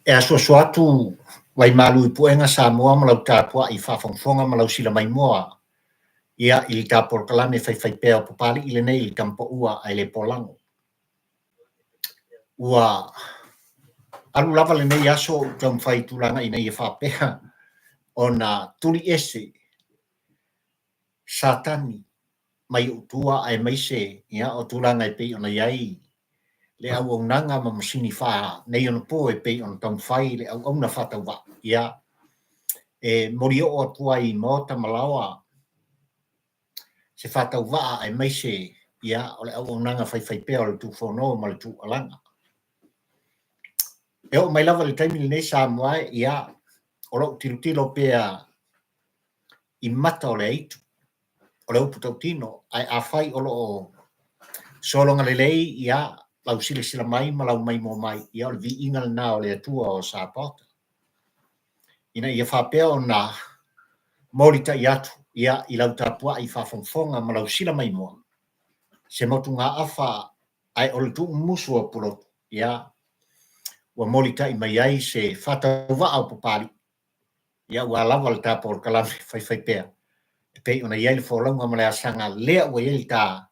E asuasu atu vaimalu i puega Samoa ma lau tapuai faafogafoga ma lau silamaimoa ia i le ta polokalame faifaipea o Papalii lenei i le Tamapaua ae le Polago. Ua alu lava lenei aso o ou taumafai i tulaga ina ia faapea ona tuli ese Satani mai ou tua aemaise ia o tulaga e pei ona i ai le auaunaga ma masini faaneionapo e pei ona taumafai le auauna faatauvaa ia e moli oo atu ai i maota ma laoa se faatauvaa aemaise ia o le auaunaga faifaipea o le Tufono ma le Tuualaga. E oo mai lava i le taimi lenei Samoa e, ia o lou tilotilo pea i mata o le aitu, o le upu tautino, ae afai o lo o sologa lelei, ia, lau silasila mai ma lau maimoa mai, ia o le viiga lena o le Atua o Sapaota, ina ia faapea ona molitai atu, ia, i lau tapuai faafogafoga ma lau sila maimoa, se motugaafa ae o le tuumumusu o Pulotu, ia, ua molitai mai ai se faatauvaa o Papalii, Ia ua lava le ta polokalame faifaipea e pei ona i ai le folauga ma le asaga lea ua i ai le ta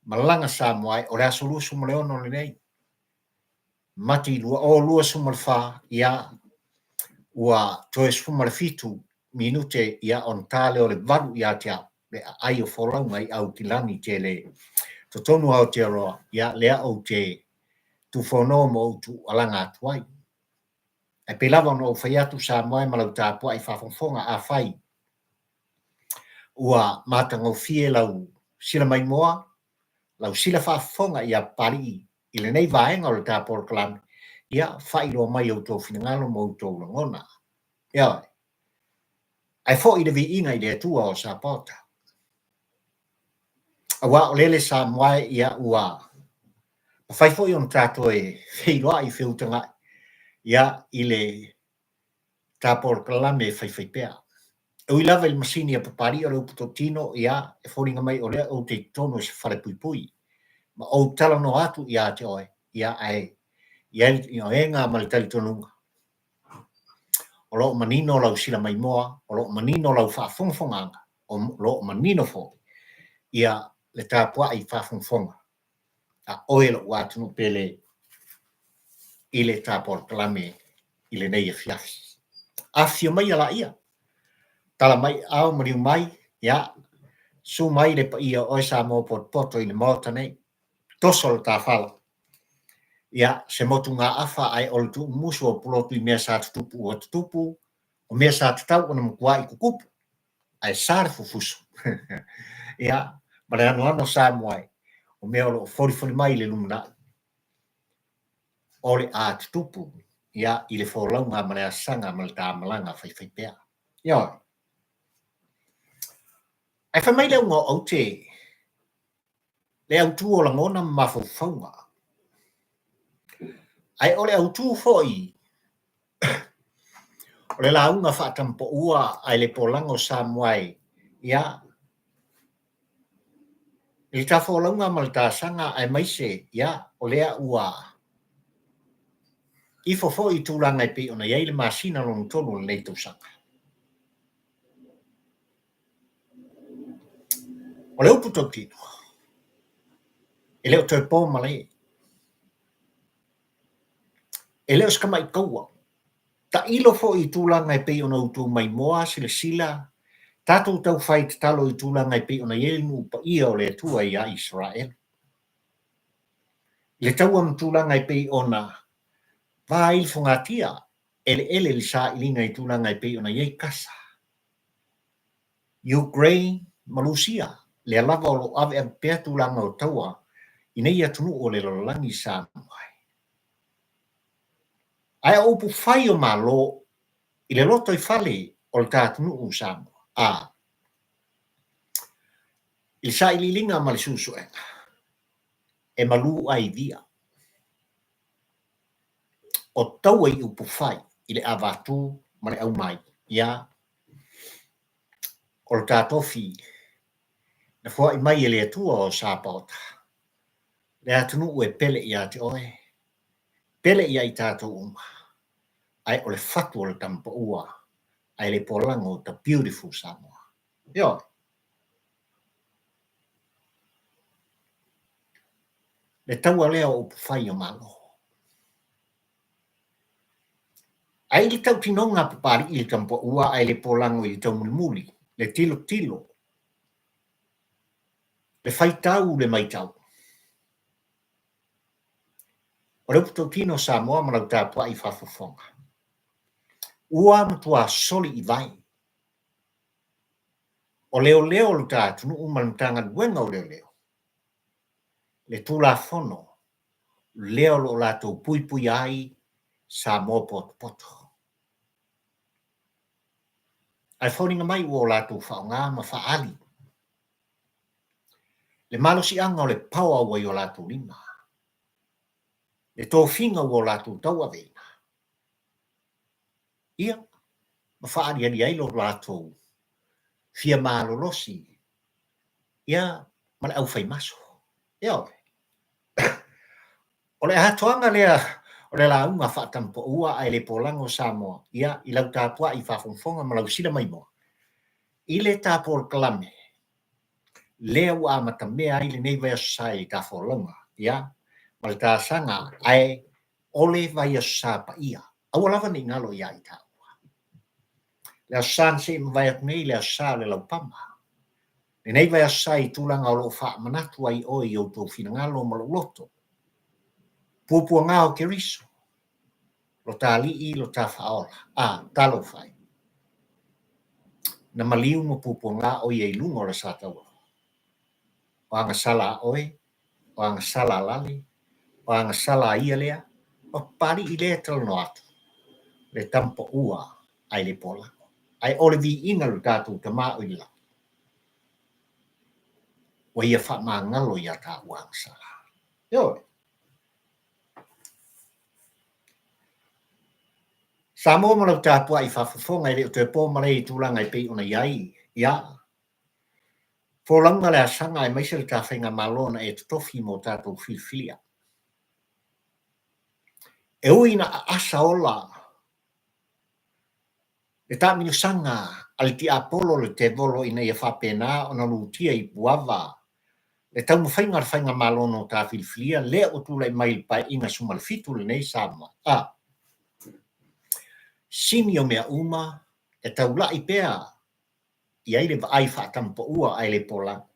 malaga Samoa e, o le aso 26 lenei, Mati 2024, ia ua toe 17 minute ia ona ta lea o le 8 ia te au, le aai o folauga i Aukilani tele totonu o Aotearoa, ia lea ou te tufono ma ou tuualaga atu ai. Ae pei lava ona ou fai atu Samoa e ma lau tapuai faafogafoga, afai ua matagofie lau sila maimoa, lau sila faafofoga ia Papalii i lenei vaega o le ta polokalame, ia faailoa mai outou finagalo ma outou lagona. Ioe. Ae foi le viiga i le Atua o Sapaota. Aua o lele Samoa e, ia ua mafai foi ona ta toe feiloai feutaga'i ia i le ta polokalame faifaipea. E ui lava i le masini a Papalii o le upu tautino, ia e foliga mai o lea ou te i totonu o se falepuipui ma ou talanoa atu ia te oe, ia ae i ai le ioega ma le talitonuga o lo o manino lau sila maimoa, o lo o manino lau faafogafogaaga, o lo o manino foi ia le tapuai faafogafoga a oe lou atunuu pele i le ta polokalame i lenei afiafi. Afifio maia laia, tala mai ao maliu mai, ia, susu mai le paia o oe Samoa potopoto i le Maota nei, toso le ta fala, ia, se motugaafa ae o le tuumumusu o Pulotu i mea sa tutupu ua tutupu, o mea sa tatau ona matuai tutupu, ae sa le fufuso. Ia, ma le anoano Samoa e, o mea o lo o folifoli mai i le lumanai, o le a tutupu, ia, i le folauga ma le asaga ma le tamalaga faifaipea. Ioe. Ae fai mai le auga o aute, le autu o lagona ma mafaufauga. Ae o le autu foi o le lauga faatamapaua ae le polaga o Samoa e, ia, i le ta folauga ma le ta asaga aemaise, ia, o lea ua ifo foi i tulaga e pei ona i ai le masina lona tolu o lenei tausaga. O le upu tautino, e le o toe po malae. E le o se tamai taua. Tailo foi i tulaga e pei ona outou maimoa, silasila, tatou taufai tatalo i tulaga e pei ona i ai le nuu paia o le Atua ia Isaraelu. I le taua ma tulaga e pei ona va ai le fogatia, eleele i le sailiga i tulaga e pei ona i ai Kasa, Ukraine ma Lusia, lea lava o lo o aveave pea tulaga o taua i nei atunuu o le lalolagi Samoa ai. Ae o upu fai o Malo i le lotoifale o le ta atunuu Samoa, a i le sailiiliga ma le suesuega, e malu ai via. O taua i upu fai i le avatu ma le aumai, ia, o le ta tofi na foai mai e le Atua o Sapaota. Le atunuu e pele ia te oe, pele ia i tatou uma, ae o le fatu o le tamapaua, ae le polago the beautiful Samoa. Ioe. Le taua lea o upufai o Malo. Ae i le tautinoga a Papalii i le tamapaua ae le polago i le taumulimuli, le tilotilo, le faitau le maitau. O le upu tautino o Samoa ma lau tapuai faafofoga, ua matua soli i vai. O leoleo o lo ta atunuu ma le Matagaluega o Leoleo, le Tulafono lea o lo o latou puipuia ai Samoa potopoto. Ae foliga mai ua o latou faaaoga ma faaali le malosiaga o le power ua i o latou lima, le tofiga ua o latou tauaveina, ia, ma faaaliali ai lo latou fia malolosi, ia, ma le aufaimaso. Ioe. O le atoaga lea o le lauga faatamapaua ae le polago Samoa, ia, i lau tapuai faafogafoga ma lau sila maimoa i le ta polokalame lea ua amatamea ai lenei vaiaso sa i le ta folauga, ia, ma le ta asaga, ae o le vaiaso sa paia, aua lava ne i galo ia i taua. Le aso sa na se i mavae atu nei, le aso sa o le laupama. Lenei vaiaso sa i tulaga o lo o faamanatu ai oe i outou finagalo ma lou loto. Puapuaga o Keriso, lo ta Alii, lo ta Faaola, a, talofa e. Na maliu ma puapuaga o ia i luga o le sa taualoa. O agasala a oe, o agasala a Lale, o agasala a ia lea, o Papalii lea e talanoa atu, le tamapaua ae le polago. Ae o le viiga lo tatou Tama o i le lagi, ua ia faamagalo ia taua agasala. Ioe. Samoa ma lau tapuai faafofoga e le o toe po malei i tulaga e pei ona i ai, ia, folauga le asaga aemaise le ta faigamalo na e totofi mo tatou filifilia. E ui ina aasa ola le taamilosaga a le tiapolo le tevolo ina ia faapena ona lutia i Puava le taumafaiga o le faigamalo no ta filifilia lea ua tulai mai i le Paeaiga 17 lenei Samoa. A sini o mea uma e taulai pea i ai le vaai faatamapaua ae le polago,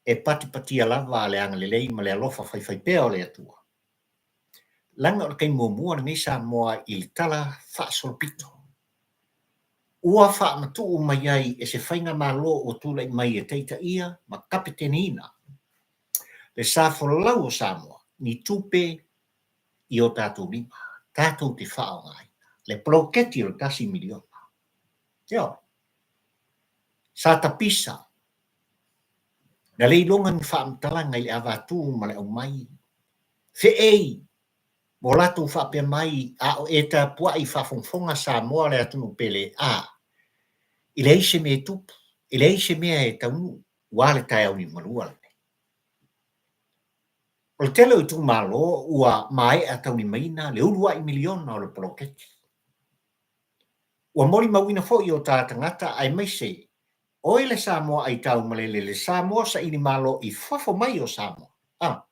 e patipatia lava le agalelei ma le alofa faifaipea o le Atua. Leaga o le taimi muamua lenei Samoa i le tala faasolopito ua faamatuu mai ai e se faigamalo ua tulai mai e taitaia ma kapeteneina le sa folau o Samoa ni tupe i o tatou lima, tatou te faaaogaina le poloketi o le $1 miliona. Ioe. Sa tapisa, na le iloga ni faamatalaga i le avatu ma le aumai, feei ma o latou faapea mai, a o e tapuai faafogafoga Samoa le atunuu pele, a, e leai se mea e tupu, e leai se mea e taunuu, ua le taeao niumalua lenei. O le tele o itumalo ua maea taulimaina le uluai miliona o le poloketi. Ua molimauina foi o ta tagata aemaise oe le Samoa aitau malele, le Samoa saili malo i fafo mai o Samoa, a,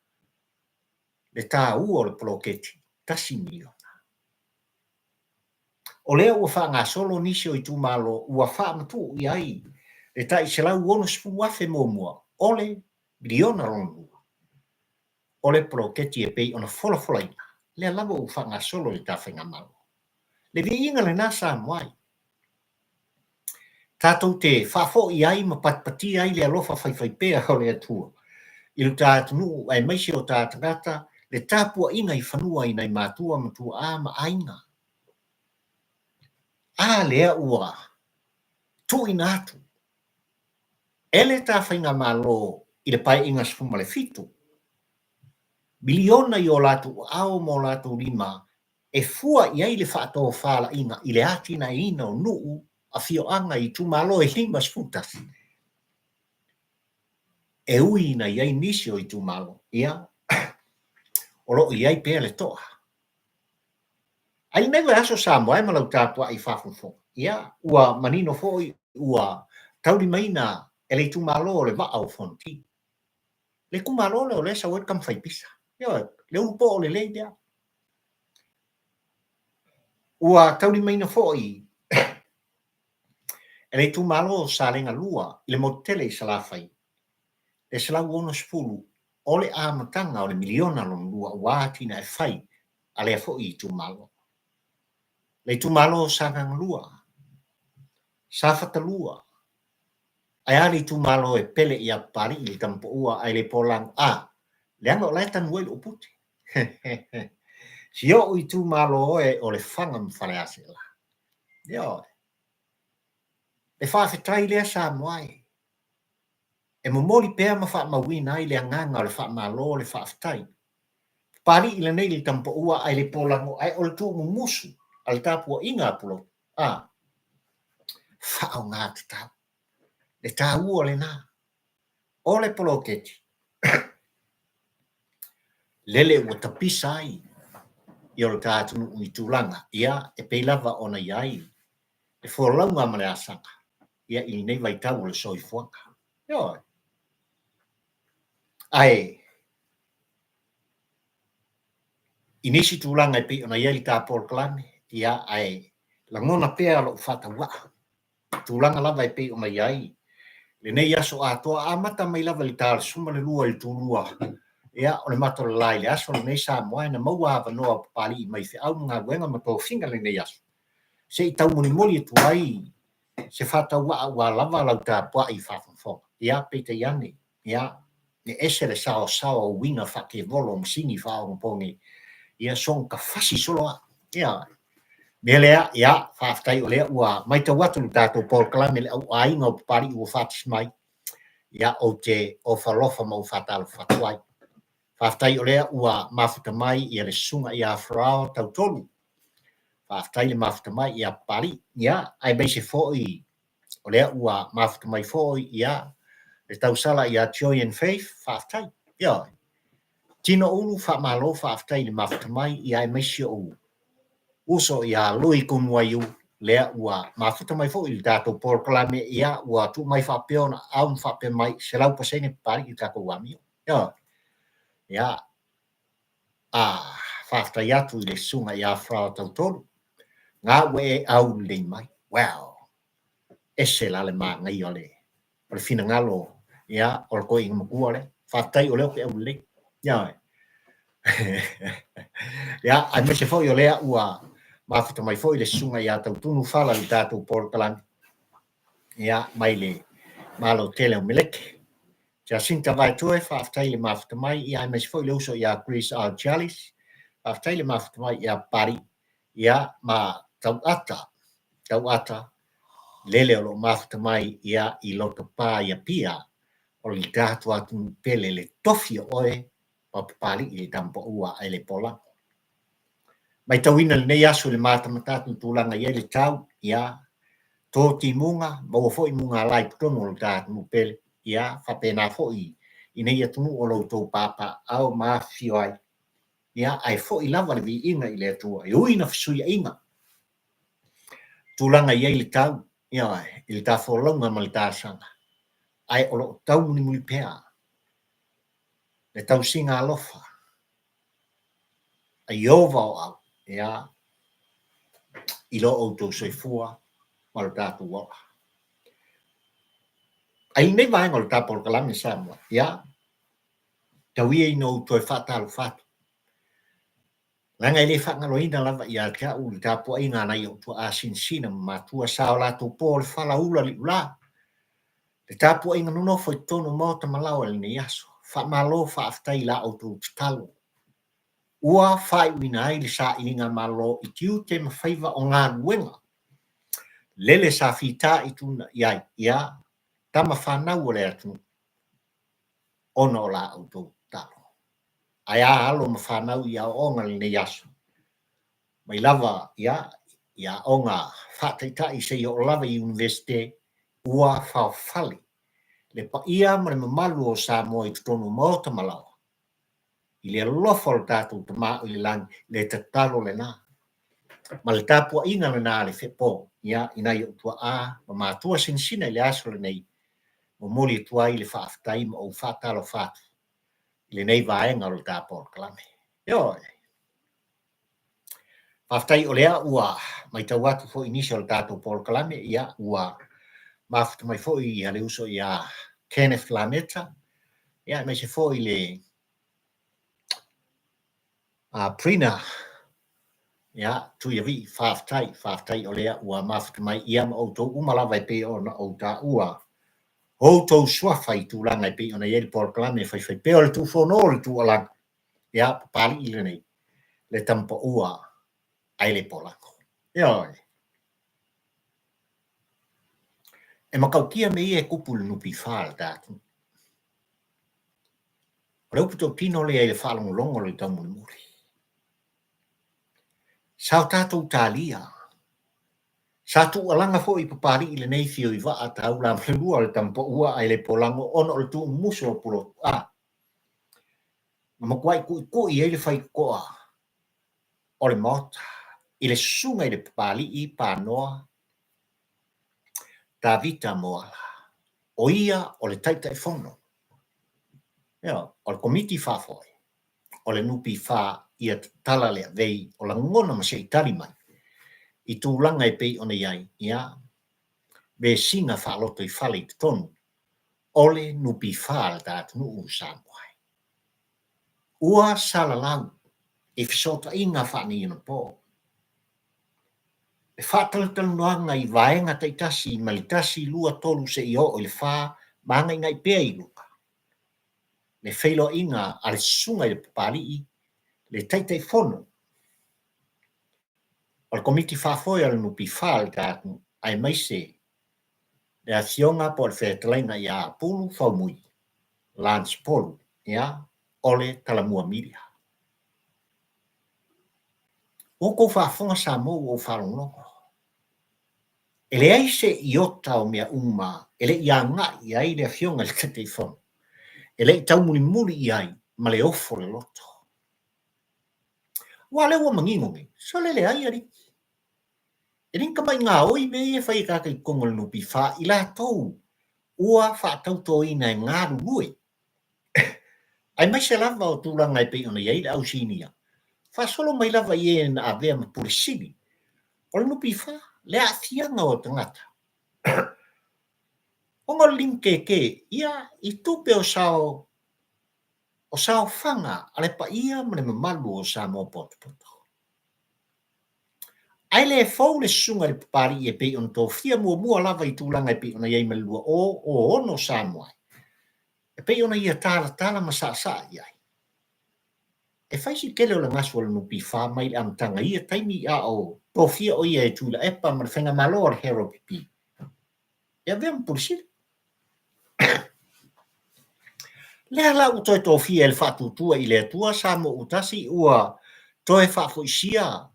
le taua o le poloketi $1 miliona. O lea ua faagasolo nisi o itumalo ua faamatuu i ai le tai $160,000 muamua o le miliona lona lua o le poloketi e pei ona folafolaina, lea lava ua faagasolo i le ta faigamalo. Le viiga lena Samoa ai. Tatou te faafoi ai ma patipatia ai le alofa faifaipea o le Atua i lo ta atunuu aemaise o ta tagata le tapuaiga i fanua i nai matua ma tuaa ma aiga. A lea ua tuuina atu e le ta faigamalo i le Paeaiga 17 miliona i o latou aao ma o latou lima e fua i ai le faatofalaiga i le atinaeina o nuu, afioaga, itumalo e 51, e ui ina i ai nisi o itumalo, ia, O lo o i ai pea le toa. Ai nei vaiaso Samoa e ma lau tapuai faafogafoga, ia, ua manino foi ua taulimaina e le itumalo o le Vaa o Fonoti. Le itumalo lea o lea e sau ai le tama fai pisa. Ioe, le ulu poo lelei lea. Ua taulimaina foi e le itumalo o Salega 2 i le motu tele i Salafai le 160 o le amataga o le miliona lona lua aua atinae fai a lea foi itumalo. Le itumalo o Sagaga 2, Safata 2, ae a le itumalo e pele ia Papalii le tama paua ae le polago a, leaga o la e tanu ai lou pute. Si ou itumalo e o Lefaga ma Faleaseela. Ioe. Le faafetai lea Samoa e. E momoli pea ma faamauina ai le agaga o le faamalo o le faafetai. Papalii lenei i le tama paua ae le polago ae o le tuumumusu a le tapuaiga a Pulotu a faaaoga tatau. Le taua lena o le poloketi lele ua tapisa ai i o le ta atunuu i tulaga ia e pei lava ona i ai le folauga ma le asaga ia i lenei vaitau o le soifuaga. Ioe. Ae i nisi tulaga e pei ona i ai le ta polokalame, ia ae lagona pea lou faatauaa i tulaga lava e pei ona i ai lenei aso atoa, amata mai lava i le ta 12 i le tulua, ia o le mato le la i le aso lenei Samoa e na maua avanoa o Papalii mai feau ma galuega ma tofiga lenei aso, se i taumolimoli atu ai se faatauaa ua lava lau tapuai faafogafoga. Ia, peitai ane, ia, e ese le saoasaoa o uiga faakevolo o masini faaonaponei, ia soona tafasi solo au. Ia, mea lea, ia, faafetai o lea ua matau atu le tatou polokalame le au aiga o Papalii ua faatasi mai, ia, ou te ofa alofa ma ou faatalofa atu ai. Faafetai o lea ua mafuta mai ia le susuga ia Farao Tautolu. Faafetai le mafuta mai ia Papalii. Ia, aemaise foi o lea ua mafuta mai foi ia le tausala ia Joy and Faith. Faafetai. Ioe. Tino Ulu, faamalo, faafetai le mafuta mai, ia aemaise ou uso ia Lui Kumuaiu, lea ua mafuta mai foi i le tatou polokalame, ia ua tuu mai faapea ona aao ma faapea mai 100% Papalii i le tatou amio. Ioe. Ia, a faafetai atu i le susuga ia Farao Tautolu, nga ua e aulelei mai. Well, ese la le manaia o le o le finagalo ia o le toeaina matua lea. Faafetai o lea ou te aulelei. Ioe. Ia, aemaise foi o lea ua mafuta mai foi le susuga ia Tautunu Fala i le tatou polokalame, ia, mai le Malo tele o Meleke. Jacinta Vaetue, faafetai le mafuta mai, ia aemaise foi le uso ia Chris Alcialis, faafetai le mafuta mai ia Pari, ia ma Tauata, Tauata, lele o lo o mafuta mai ia i Lotopa i Apia, o le tatou atunuu pele le tofi o oe ma Papalii le tama paua ae le polago. Matauina lenei aso i le matamata atu i tulaga i ai le tau, ia, tō timuga, maua foi mugala i totonu o lo ta atunuu pele, ia, faapena foi i nei atunuu o lo outou papaaao ma afifio ai, ia, ae foi lava le viiga i le Atua, e ui ina fesuiaiga tulaga i ai le tau, ioe, i le ta folauga ma le ta asaga, ae o lo o tau mulimuli pea le tausiga alofa a Ieova o au, ia, i lo outou soifua ma lo tatou ola. Ae i lenei vaega o le ta polokalame Samoa, ia, tau ia ina ou toe faatalofa atu, leaga e le faagaloina lava ia te au le tapuaiga a nai ou tuaa sinasina ma matua sa o latou po o le fala ula liula, le tapuaiga nonofo i totonu o maota ma laoa i lenei aso. Faamalo faafetai i la outou tatalo ua faaiuina ai le sailiga Malo i tiute ma faiva o galuega lele sa fitaituga i ai ia tama fanau o le atunuu ona o la outou tatalo. Ae a alo ma fanau i aoaoga i lenei aso, mai lava ia i aoga faataitai seia oo lava i Iunivesite, ua faofale le paia ma le mamalu o Samoa i totonu o maota ma laoa. I le alofa o le tatou Tama o i le lagi, le tatalo lena, ma le tapuaiga lena a le fepo, ia, i nai ou tuaa ma matua sinasina i le aso lenei, momoli atu ai le faafetai ma ou faatalofa atu i lenei vaega o le ta polokalame. Ioe. Faafetai o lea ua matau atu foi i nisi o le tatou polokalame, ia, ua mafuta mai foi ia le uso ia Kenneth Lameta, ia, aemaise foi le Prina, ia, Tuiavii, faafetai, faafetai o lea ua mafuta mai, ia, ma outou uma lava e pei ona ou taua outou suafa i tulaga e pei ona i ai le polokalame faifaipea o le Tuufono o le Tuualalo. Ia, Papalii lenei, le tama paua ae le polago. Ioe. E matautia mea ia e tupu i le NPF a le ta atunuu. O le upu tautino lea i le faalogologo o le taumulimuli. Sa o tatou talia, sa tuualaga foi i Papalii lenei fioivaa taula ma le lua o le tama paua ae le polago ona o le tuumumusu o Pulotu. Na matuai tuitui ai le faitotoa o le Maota i le susuga i le Papalii Panoa Tavita Moala, o ia o le Taitaifono o le Komiti Faafoe o le NPF ia tatala le avei o lagona ma se i tali mai i tulaga e pei ona i ai ia vesiga faalotoifale i totonu o le NPF a le ta atunuu o Samoa. Ua salalau i fesootaiga faaneionapo le faatalatalanoaga i vaega taitasi mai le 1, 2, 3 seia oo i le 4 ma agaigai pea i luga le feiloaiga a le susuga i le Papalii, le Taitaifono o le Komiti Faafoe o le NPF a le ta atunuu, aemaise le Afioga po o le Fetalaiga ia Pulu Faumui, Lance Polu, ia, o le Talamua Media. Ua outou faafofoga Samoa ua ou faalogologo. E leai se iota o mea uma e le i agai i ai le Afioga i le Taitaifono, e le i taumulimuli i ai ma le ofo o le loto. Aua o lea ua manino nei, sole leai alii. E le ni tamai gaoi mea ia e fai e tagata i totonu o le NPF, i latou ua faatautoina e galulue aemaise lava o tulaga e pei ona i ai le au sinia, faasolo mai lava i e na avea ma Pule Sili o le NPF, le aafiaga o tagata ona o le limukeke ia i tupe o sao o saofaga a le paia ma le mamalu o Samoa potopoto. Ae le fou le susuga i le Papalii e pei ona tofia muamua lava i tulaga e pei ona i ai ma le 2006 Samoa e pei ona ia talatala ma saasaa i ai. E fai si tele o le gasu o le NPF mai le amataga i ia taimi a o tofia o ia e Tuilaepa ma le Faigamalo a le Harold Pipi e avea ma Pule Sili. Lea la ua toe tofia e le Faatuatua i le Atua Samoa ua tasi ua toe faafoisia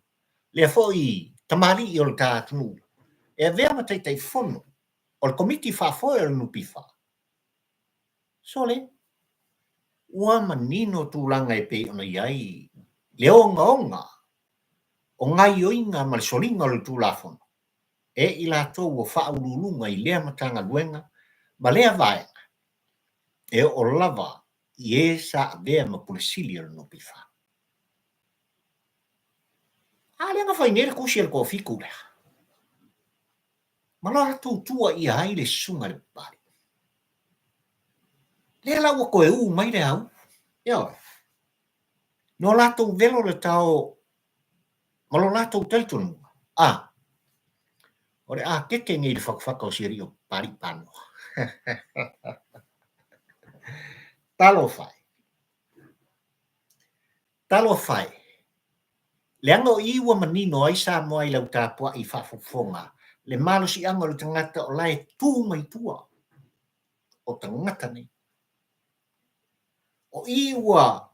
lea foi tamalii o le ta atunuu e avea ma Taitaifono o le Komiti Faafoe o le NPF. Sole, ua manino tulaga e pei ona i ai le ogaoga o gaioiga ma le soliga o le Tulafono e i latou ua faauluuluga i lea Matagaluega ma lea vaega e oo lava i e sa avea ma Pule Sili o le NPF. A lea na fai nei le tusi a le toafitu lea, ma latou tuuaia ai le susuga i le Papalii. Lea la ua toe u mai le au, ioe, no latou velo le tao ma lo latou talitonuga, a, o le a keke nei le fatafata o si alii o Papalii Panoa. Talofa e! Talofa e! Leaga o i ua manino ai Samoa i lau tapuai faafofoga le malosiaga o le tagata o la e tu mai tua o tagata nei. O i ua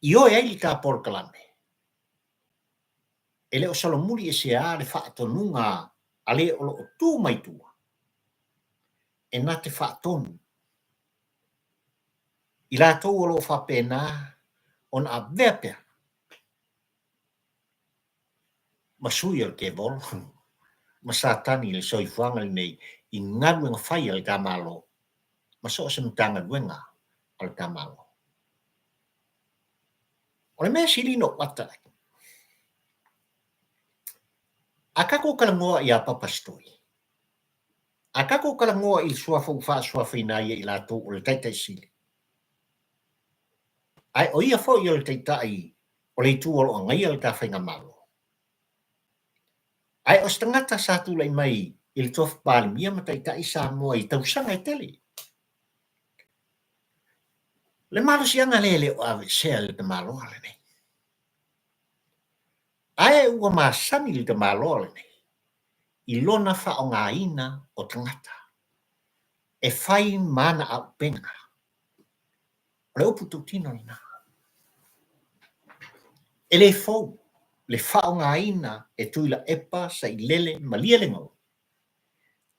ioe ai le ta polokalame, e le o solomuli eseā le faatonuga a le o lo o tu mai tua e na te faatonu i latou o lo o faapena ona avea pea ma sui o le tevolo ma Satani i le soifuaga lenei i galuega fai a le ta Malo ma so o se Matagaluega a le ta Malo. O le mea sili ona ou ata ai, a tatou talanoa iā Papa Stoi, a tatou talanoa i le suafa ua faasuafaina ai e i latou o le Taitai Sili, ae o ia foi o le Taitai o le itu o lo o agaia le ta Faigamalo, ae o se tagata sa tulai mai i le tofi Palemia ma taitai Samoa i tausaga e tele. Le malosiaga lea e le o aveesea e le tamaloa lenei. Ae ua masani le tamaloa lenei i lona faaaogaina o tagata e fai ma ana auupega. O le upu tautino lena. E le fou le faaaogaina e Tuilaepa, Sailele, Malielegaoi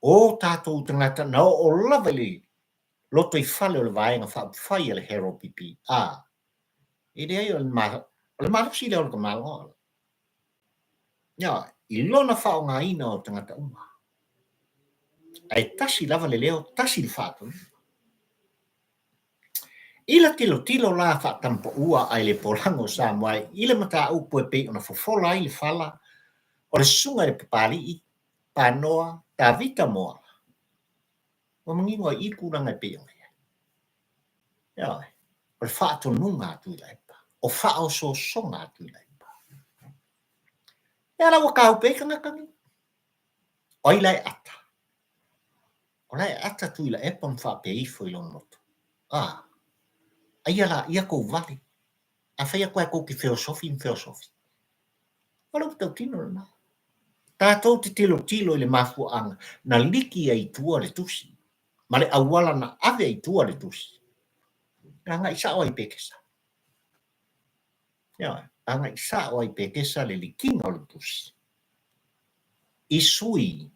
o tatou tagata na oo lava i le lotoifale o le Vaega Faaupufai a le HRPP. A, e leai, o le malosi lea o le tamaloa. Ioe, i lona faaaogaina o tagata uma. Ae tasi lava le leo, tasi le faatonuga. I le tilotilo la faatamapaua ae le polago o Samoa i le mataupu e pei ona fofola ai le fala o le susuga i le Papalii, Panoa, Tavita Moala, ua manino ai i i le tulaga e pei ona i ai. Ioe, o le faatonuga a Tuilaepa, o faaosoosoga a Tuilaepa. Ia la ua tāupe ai tagata nei. O ai la e ata? O la e ata Tuilaepa ma faapea ifo i lona loto. A, aia la ia kou vale. A fai atu lava tou te feosofi ma feosofi. O le upu tautino lena. Tatou te tilotilo i le mafuaaga na liki ai i tua le tusi ma le auala na ave ai i tua le tusi. E agai sao ai i Petesa. Ioe, agai sao ai i Petesa le likiga o le tusi i sui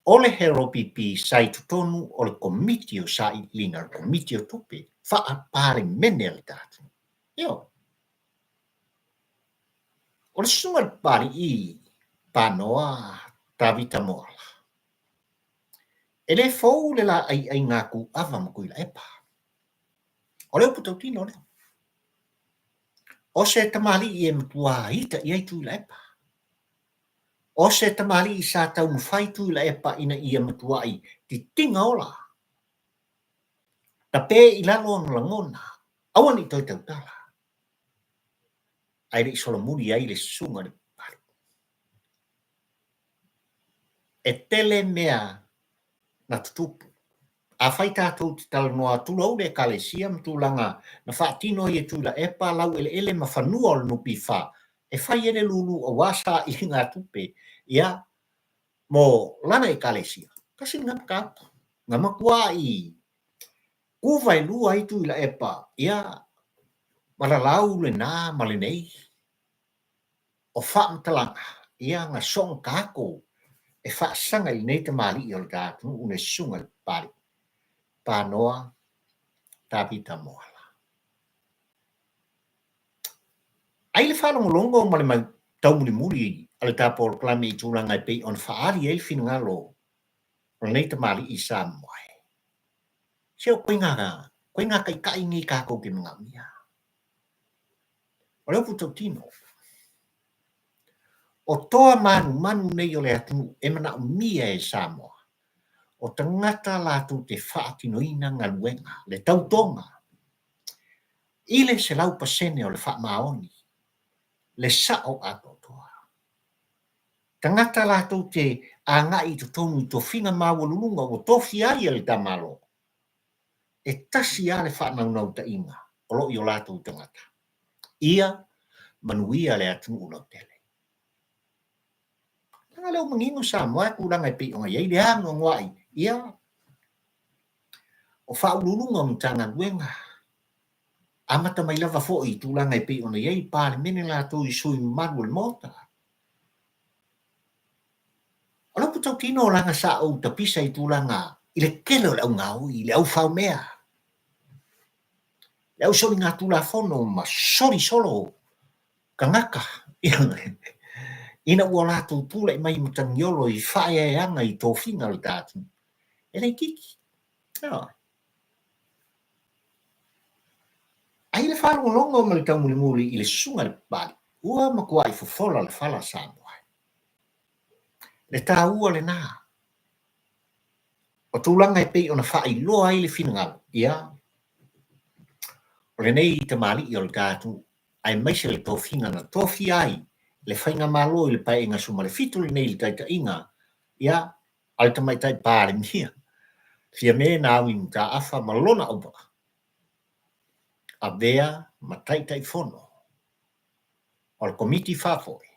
o le HRPP sa i totonu o le Komiti o Sailiiliga, le Komiti o Tupe Faa-Palemene a le tatou. Ioe. O le susuga i le Papalii Panoa Tavita Moala, e le fou le laaiaiga a Tuuava ma Tuilaepa. O le upu tautino lea. O se tamalii e matua ita i ai Tuilaepa. O se tamalii sa taumafai Tuilaepa ina ia matuai titiga ola. Tape i lalo ona lagona, aua ne i toe tautala. Ae le i solomuli ai le susuga i le Papalii. E tele mea na tutupu. Afai tatou te talanoa tulou le Ekalesia ma tulaga na faatino ai e Tuilaepa laueleele ma fanua o le NPF e fai ai le lulu aua sailiga tupe ia mo lana Ekalesia, tasi lena mataupu na matuai kuvaelua ai Tuilaepa ia ma lalau lena ma lenei. O faamatalaga ia na soona tatou e faasaga i lenei tamalii o le ta atunuu le susuga i le Papalii, Panoa Tavita Moala. Ai le faalogologo ma le taumulimuli a le ta polokalame i tulaga e pei ona faaali ai le finagalo o lenei tamalii i Samoa e. Se o koiga taitai nei tatou te manaomia. O le upu tautino, o toa manumanu nei o le atunuu e manaomia e Samoa, o tagata latou te faatinoina galuega, le tautoga i le 100% o le faamaoni, le sao atoatoa. Tagata latou te agai i totonu i tofiga maualuluga ua tofia ai e le ta Malo, e tasi lava le faanaunautaiga o lo o i o latou tagata, ia manuia le atunuu lautele. Leaga lea ua manino Samoa i tulaga e pei ona i ai le anoanoai, ia, o Faauluuluga o Matagaluega, amata mai lava foi i tulaga e pei ona i ai le Palemene latou i sui mamalu o le Maota. O le upu tautino leaga sa ou tapisa i tulaga i le tele o le augaoi, le aufaomea. Le au soligatulafono ma soli solo tagata, ina ua latou tulai mai i matagiolo i faaeaeaga i tofiga o le ta atunuu, e laitiiti. Ioe. Ai le faalogologo ma le taumulimuli i le susuga i le Papalii, ua matuai fofola le fala Samoa. Le taua lena o tulaga e pei ona faailoa ai le finagalo, ia, o lenei tamalii o le ta atunuu, aemaise le tofiga na tofia ai le Faigamalo i le Paeaiga 17 lenei i le taitaiga, ia, a le Tamaitai Palemia, Fiame Naomi Mataafa ma lona auvaa, avea ma Taitaifono o le Komiti Faafoe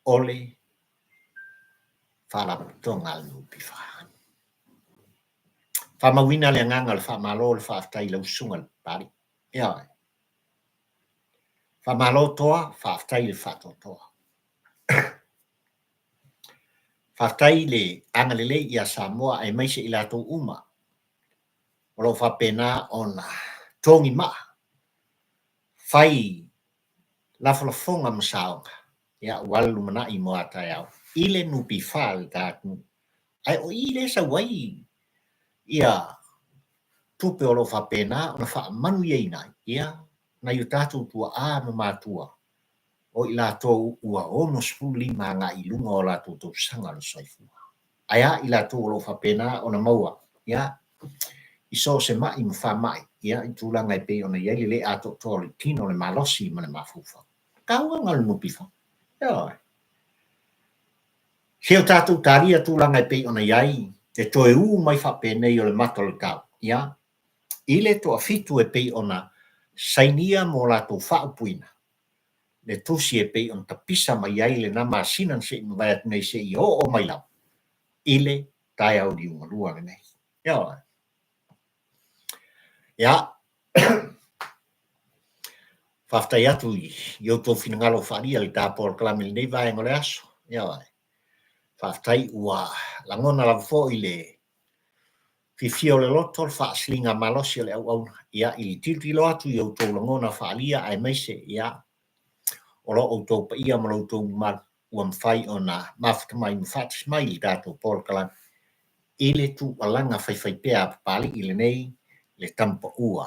o le Faalapotopotoga a le NPF. Faamauina le agaga o le faamalo le faafetai i lau Susuga i le Papalii. Ioe. Faamalo toa, faafetai le faatoatoa. Faafetai le agalelei ia Samoa aemaise i latou uma o lo o faapena ona togi maa, fai lafolafoga ma saoga, ia, ua le lumanai mo a taeao i le NPF a le ta atunuu. Ae o i lea e sau ai ia tupe o lo o faapena ona faamanuiaina ai ia nai o tatou tuaa ma matua o i latou ua 65 agai i luga o latou tausaga o le soifua. Ae a i latou o lo o faapena ona maua ia i so o se mai ma faamai ia i tulaga e pei ona i ai le le atoatoa o le tino, le malosi ma le mafaufau. Taua lena o le NPF. Ioe. Se o tatou talia tulaga e pei ona i ai le toe u mai faapenei o le mata o le tau, ia, i le toafitu e pei ona sainia mo latou faaupuina le tusi e pei ona tapisa mai ai lena masina na se i mavae atu nei seia oo mai lava i le taeao liugalua lenei. Ioe. Ia, faafetai atu i outou finagalo faaalia i le ta polokalame i lenei vaega o le aso. Ioe. Faafetai ua lagona lava foi le fiafia o le loto, le faasiliga malosi o le auauna, ia, i le tilotilo atu i outou lagona faaalia aemaise, ia, o lo outou paia ma lo outou mamalu ua mafai ona mafuta mai ma faatasi mai i le tatou polokalame i le tuualaga faifaipea a Papalii lenei, le tama paua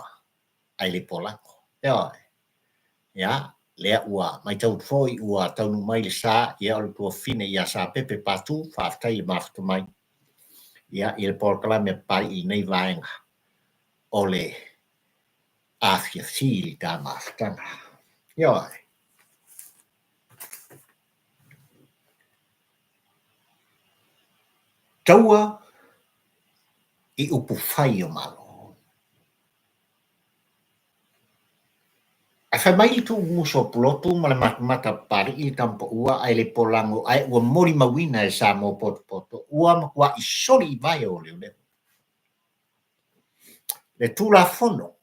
ae le polago. Ioe. Ia, lea ua matau atu foi ua taunuu mai le sa, ia, o le tuafafine ia Sapepe Patu, faafetai le mafuta mai, ia, i le polokalame a Papalii i lenei vaega o le afiafi i le ta mafutaga. Ioe. Taua i upufai o Malo. Ae fai mai le tuumuso o Pulotu ma le matamata a Papalii i le tama paua ae le polago ae ua molimauina e Samoa potopoto ua matuai soli i vae o leoleo le Tulafono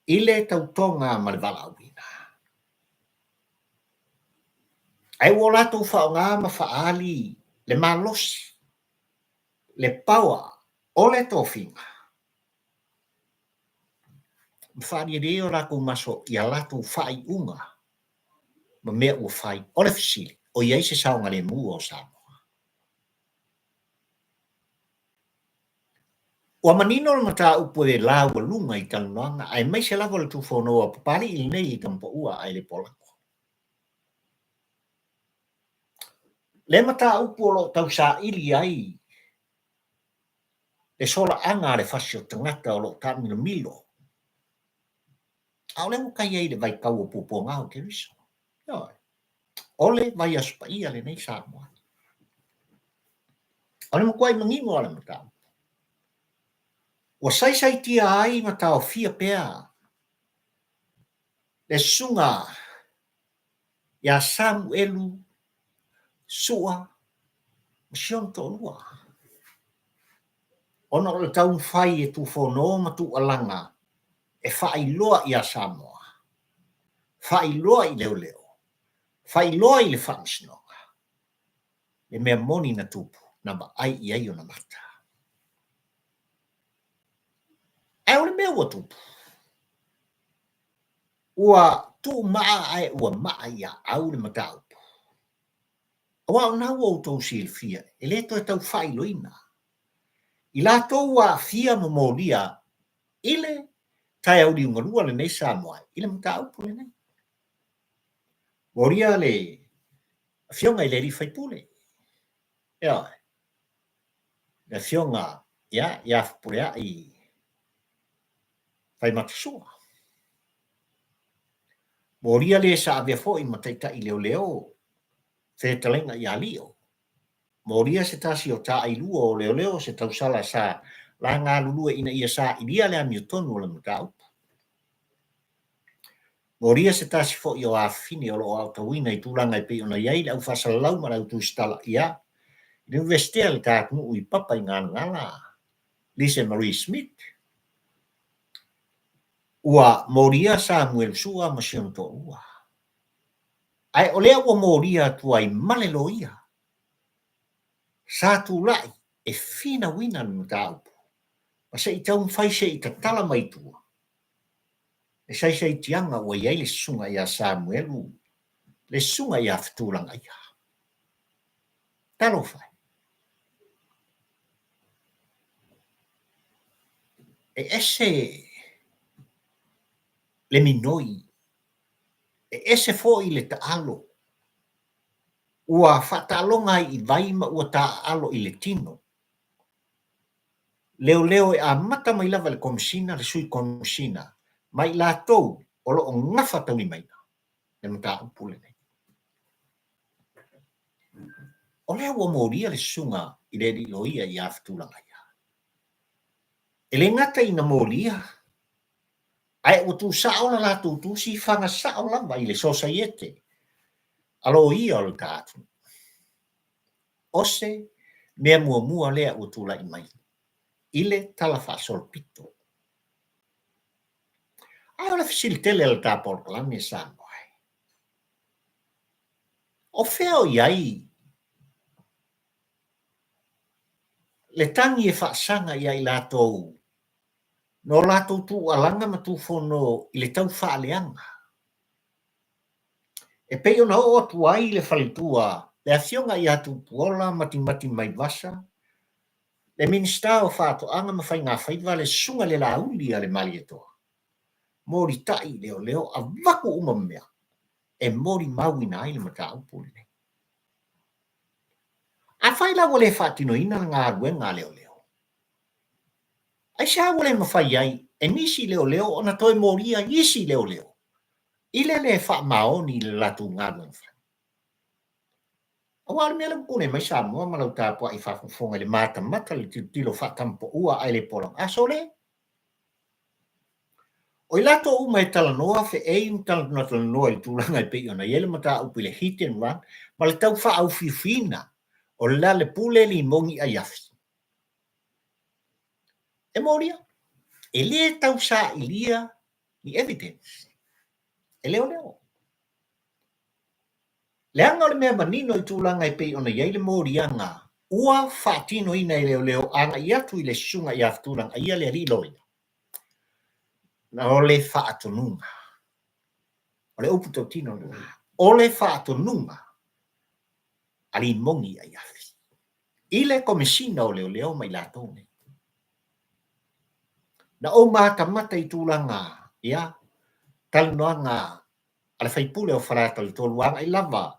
i le tautoga ma le valaauina. Ae ua o latou faaaoga ma faaali le malosi, le power o le tofiga ma faalialia ai o latou maso i a latou faaiuga ma mea ua fai. O le fesili, o i ai se saogalemu o Samoa? Ua manino le mataupu e laualuga i talanoaga aemaise lava o le Tufonoa Papalii lenei i Tamapaua ae le Polago. Le mataupu o lo o tausaili ai le solaaga a le fasi o tagata o lo o taamilomilo, a o lea ua tai ai i le vaitau o puapuaga o Keriso. Ioe. O le vaiaso paia lenei Samoa. O le matuai manino o le mataupu. Ua saisaitia ai ma taofia pea le susuga ia Samuelu Sua ma si ona toalua, ona o le taumafai e tufono ma tuualaga e faailoa ia Samoa, faailoa i leoleo, faailoa i le faamasinoga le mea moni na tupu na vaai i ai ona mata. Ae o le mea ua tupu, ua tuumaa ae ua maa i aau le mataupu. Aua o lena ua outou silafia, e le toe tau faailoina. I latou ua aafia ma molia i le taeao liugalua lenei Samoa i le mataupu lenei. Molia le Afioga i le alii faipule, ioe, le Afioga ia Fepuleai Faimatasua. Molia le sa avea foi ma taitai leoleo fetalaiga ia Lio. Molia se tasi o taailua o leoleo se tausala sa la galulue ina ia sailia le amiotonu o le mataupu. Molia se tasi foi o afafine o lo o aotauina i tulaga e pei ona i ai le au faasalalau ma le au tusitala ia le Iunivesite a le ta atunuu i Papaigalagala, Lise Marie Smith. Ua molia Samuelu Sua ma si ona toalua. Ae o lea ua molia atu ai ma le loia. Sa tulai e finauina le mataupu ma se i taumafai se i tatala mai tua le saisaitiaga ua i ai le susuga ia Samuelu, le susuga ia Fetulagaia. Talofa e! E ese le minoi, e ese foi le taalo. Ua faataaloga ai i vai ma ua taaalo i le tino. Leoleo e amata mai lava i le Komesina, le Sui Komesina ma i latou o lo o gafataulimaina le mataupu lenei. O lea ua molia le susuga i le alii loia ia Fetulagaia. E le gata ina molia, ae ua tuusao le latou tusi faga sao lava i le Sosaiete a Loia o le ta atunuu. O se mea muamua lea ua tulai mai i le Tala Faasolopito. Ae o le fesili tele a le ta polokalame Samoa e, o fea o i ai le tagi e faasaga ia i latou no latou tuualaga ma tufono i le tau faaleaga? E pei ona oo atu ai le faletua le Afioga ia Tupuola Matimati Maivasa, le Minisita o Faatoaga ma Faigafaiva, le Susuga i le Laauli a le Malietoa, molitai i leoleo avatu uma mea e molimauina ai le mataupu lenei. Afai la ua le faatinoina le galuega a leoleo, aisea ua le mafai ai e nisi leoleo ona toe molia isi leoleo i le le faamaoni i le latou galuega fai? Aua o le mea lea ua tulai mai Samoa ma lau tapuai faafogafoga i le matamata le tilotilo faatamapaua ae le polaga. A sole! O i latou uma e talanoa feei ma talanoa i le tulaga e pei ona i ai le mataupu i le hit and run ma le tau faaufiufiina o le pule limogi aiafi. E molia, e le tau sailia ni evidence e leoleo. Leaga o le mea manino i tulaga e pei ona i ai le moliaga ua faatinoina e leoleo agai atu i le susuga ia Fetulagaia le alii loia, o le faatonuga. O le upu tautino lena, o le faatonuga a Limogi Aiafi i le Komesina o Leoleo ma i latou nei. Na ou matamata i tulaga, ia, talanoaga a le sui usufono o Faleata 3 agai lava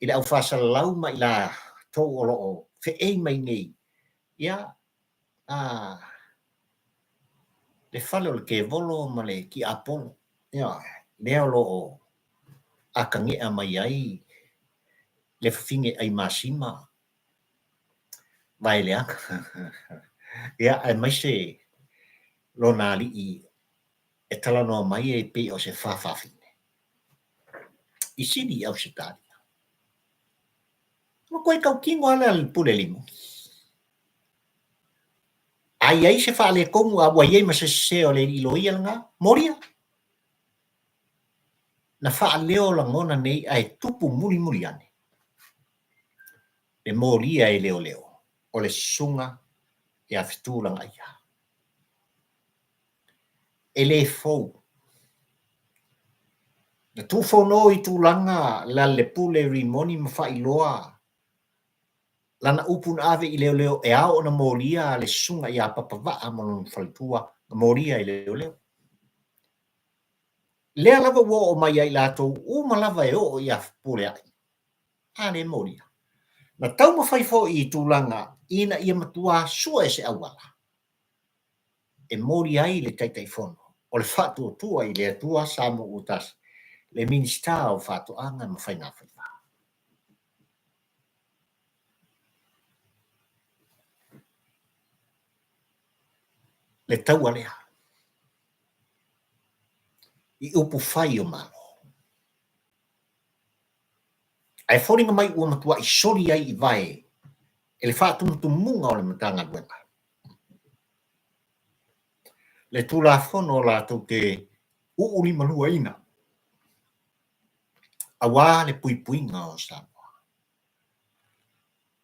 i le au faasalalau ma i latou o lo o feei mai nei, ia, a, le fale o le kevolo ma le tiapolo, ia, lea o lo o atagea mai ai le fafine ai masima vaeleaga, ia, aemaise lona alii e talanoa mai e pei o se faafafine i Sini i Ausetalia. Ua toe tautino lava le pule limu. A i ai se faaletonu a ua i ai ma se sese o le alii loia lena, molia. Na faaleo lagona nei ae tupu mulimuli ane le molia e leoleo o le susuga ia Fetulagaia. E le fou. Na tuufono i tulaga Lealailepule Rimoni ma faailoa lana upu na ave i leoleo e ao ona molia le susuga ia Papavaa ma lona faletua na molia e leoleo. Lea lava ua oo mai ia i latou uma lava e oo ia Fepuleai, a le molia. Na taumafai foi i tulaga ina ia matua sue se auala e molia ai le Taitaifono o le Faatuatua i le Atua Samoa ua Tasi, le Minisita o Faatoaga ma Faigafaiva. Le taua lea i upu fai o Malo. Ae foliga mai ua matuai soli ai i vae e le faatumutumuga o le Matagaluega le Tulafono latou te uulimaluaina aua le puipuiga o Samoa.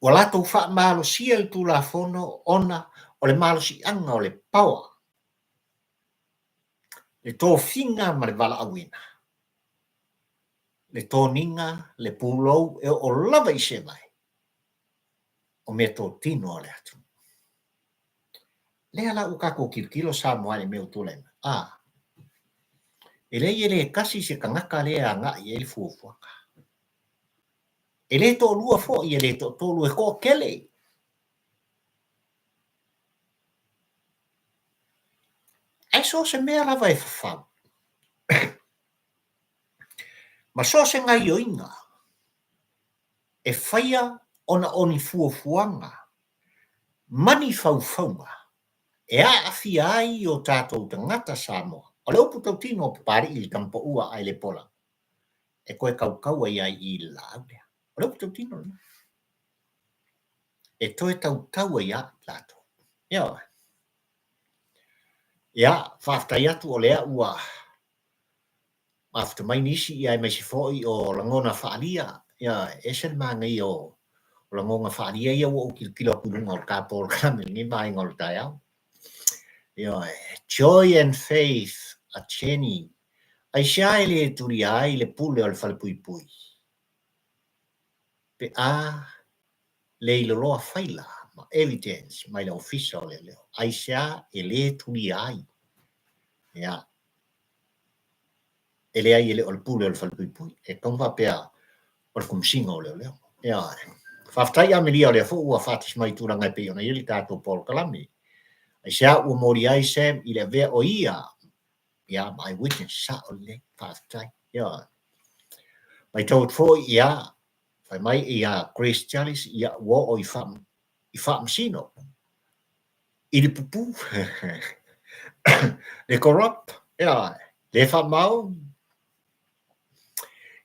Ua latou faamalosia le Tulafono ona o le malosiaga o le power, le tofiga ma le valaauina, le toniga, le pulou e oo lava i sevae o meatotino a le atunuu. Lea la ua tatou tilotilo Samoa i le mea ua tulai mai. A, e leai e le tasi se tagata lea e agai i ai le fuafuaga. E le toalua foi, e le toatolu, e toatele. Ae so o se mea lava e fafau ma so o se gaioiga e faia ona o ni fuafuaga ma ni faufauga e aafia ai o tatou tagata Samoa. O le upu tautino o Papalii i le tamapaua ae le pola, e toe tautau ai lava i i le laau lea. O le upu tautino lena. E toe tautau ai lava i latou. Ioe. Ia, faafetai atu o lea ua mafuta mai nisi, ia aemaise foi o lagona faaalia. Ia, e ese le manaia o lagona faaalia ia ua ou tilotilo atu i luga o le ta polokalame i lenei vaega o le taeao. Ioe, Joy and Faith a Jenny. Aisea e le tulia ai le pule o le falepuipui? Pe a le iloloa faila ma evidence mai le ofisa o leoleo. Aisea e le tulia ai? Ia, e leai e le o le pule o le falepuipui, e tatau ona faapea o le Komesina o Leoleo. Ioe. Faafetai Amelia o lea foi ua faatasi mai i tulaga e pei ona i ai le tatou polokalame. Aisea ua molia ai Sam i le avea o ia ia ma eyewitness, sao lelei, faafetai. Ioe. Matau atu foi ia fai mai ia Grace Charles ia ua oo i i faamasino i le pupu le corrupt, ioe, le faamaoni,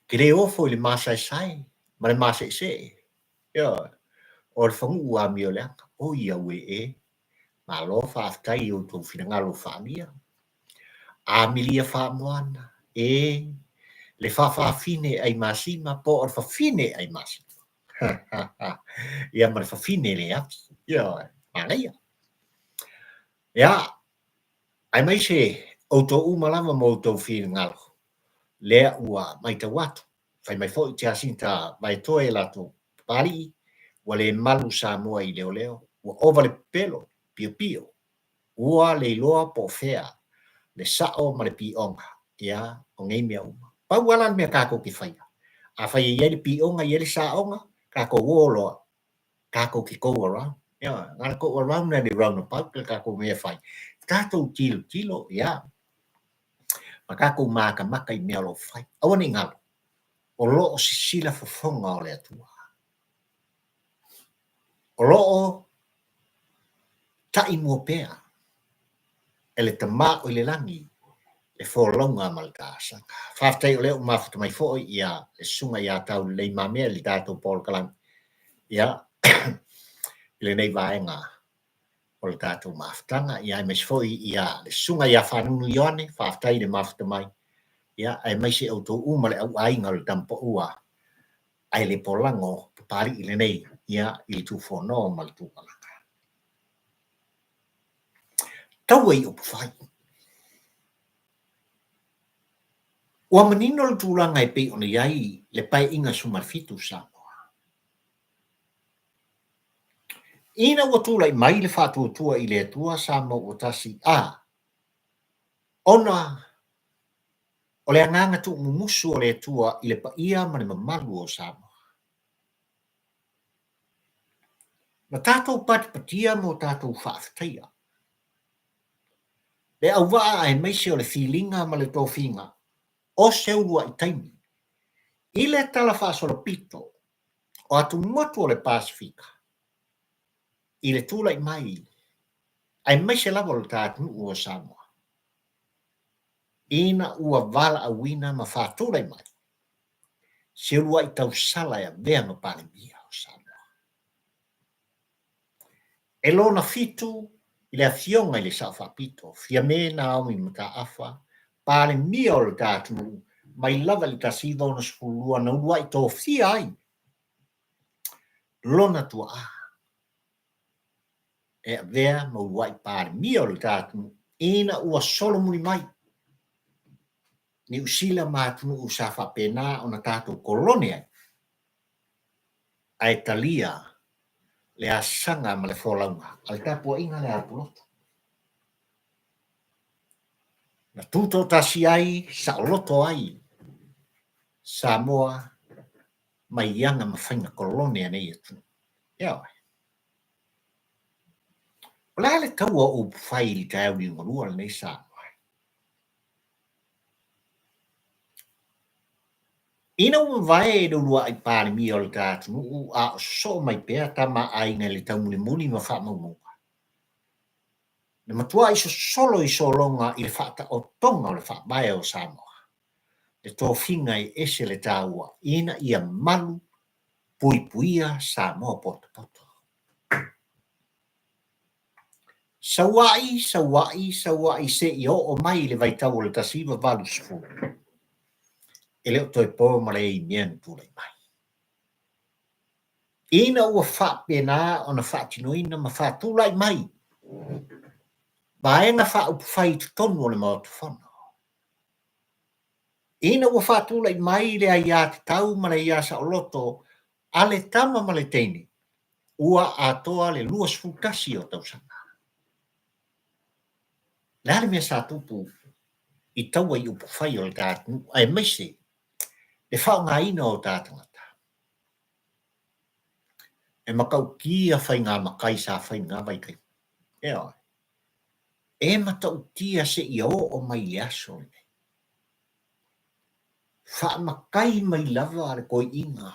ke le ofo i le masaesae ma le maseesee, ioe, o le faguu amioleaga. Oi auē e, malo faafetai i outou finagalo faaalia. Amelia Faamoana, e, le faafafine Aimasima po o le fafine Aimasima. Ia ma le fafine le afi. Ioe, manaia. Ia, aemaise outou uma lava ma outou finagalo, lea ua matau atu, fai mai foi Jacinta Vaetoe e latou Papalii, ua le malu Samoa i leoleo, ua ova le pepelo, piopio, Ua le iloa po o fea le sao ma le pioga, ia, o nei mea uma. Pau lava la le mea tatou te faia, afai e i ai le pioga, e i ai le saoga, tatou o loa, tatou te go around. Ioe, na o le go around na le round about le tatou mea e fai. Tatou tilotilo, ia, ma tatou matamata i mea o lo o fai. Aua ne i galo, o lo o sisila fofoga o le Atua. O lo o ta'i mua pea e le Tama o i le lagi le folauga ma le taasaga. Faafetai o lea ua mafuta mai foi ia le Susuga ia Taulelei Mamea i le tatou polokalame ia i lenei vaega o le tatou mafutaga, ia aemaise foi ia le Susuga ia Fanunu Ioane, faafetai i le mafuta mai, ia aemaise outou uma le auaiga o le Tamapaua ae le polago Papalii lenei ia i le Tufono ma le Tualaga. Taua i upufai. Ua manino le tulaga e pei ona i ai le Paeaiga 17 Samoa. Ina ua tulai mai le faatuatua i le Atua Samoa ua tasi a ona o le agaga tuumumusu o le Atua i le paia ma le mamalu o Samoa. Na tatou patipatia ma o tatou faafetaia le auvaa aemaise o le filiga ma le tofiga o se uluai taimi i le talafaasolopito o atumotu o le Pasefika i le tulai mai aemaise lava o le ta atunuu o Samoa ina ua valaauina ma faatulai mai se uluai tausala e avea ma Palemia o Samoa. E lona fitu i le Afioga i le Sao Faapito, Fiame Naomi Mataafa, Palemia o le ta atunuu, mai lava i le 1962 na uluai tofia ai lona tuaa e avea ma uluai Palemia o le ta atunuu ina ua solomuli mai Niu Sila ma atunuu sa faapena ona tatou kolone ai, ae talia le asaga ma le folauga a le tapuaiga a le Apulotu. Na tutoatasi ai, saoloto ai Samoa mai aga ma faiga kolone a nei atunuu. Ioe. O le a le taua o upufai i le taeao liugalua lenei Samoa? Ina ua mavae le uluai Palemia o le ta atunuu a o sosoo mai pea tama a aiga i le taumulimuli ma faamaumauga, na matuai sosolo i sologa i le faataotoga o le Faavae o Samoa, le tofiga e ese le taua ina ia malu puipuia Samoa potopoto. Saua'i, saua'i, saua'i seia oo mai i le vaitau o le 1980, e le o toe po ma le i mea na tulai mai. Ina ua faapena ona faatinoina ma faatulai mai Vaega Faaupufai i totonu o le Maota Fono, ina ua faatulai mai le aiatatau ma le aia saoloto a le tama ma le teine, ua atoa le 21 o tausaga. Le a le mea sa tupu i taua i upufai o le ta atunuu aemaise le faaaogaina o ta tagata? E matautia faiga matai sa fai i lena vaitaimi. Ioe. E matautia seia oo mai i le aso lenei. Faamatai mai lava le toeaina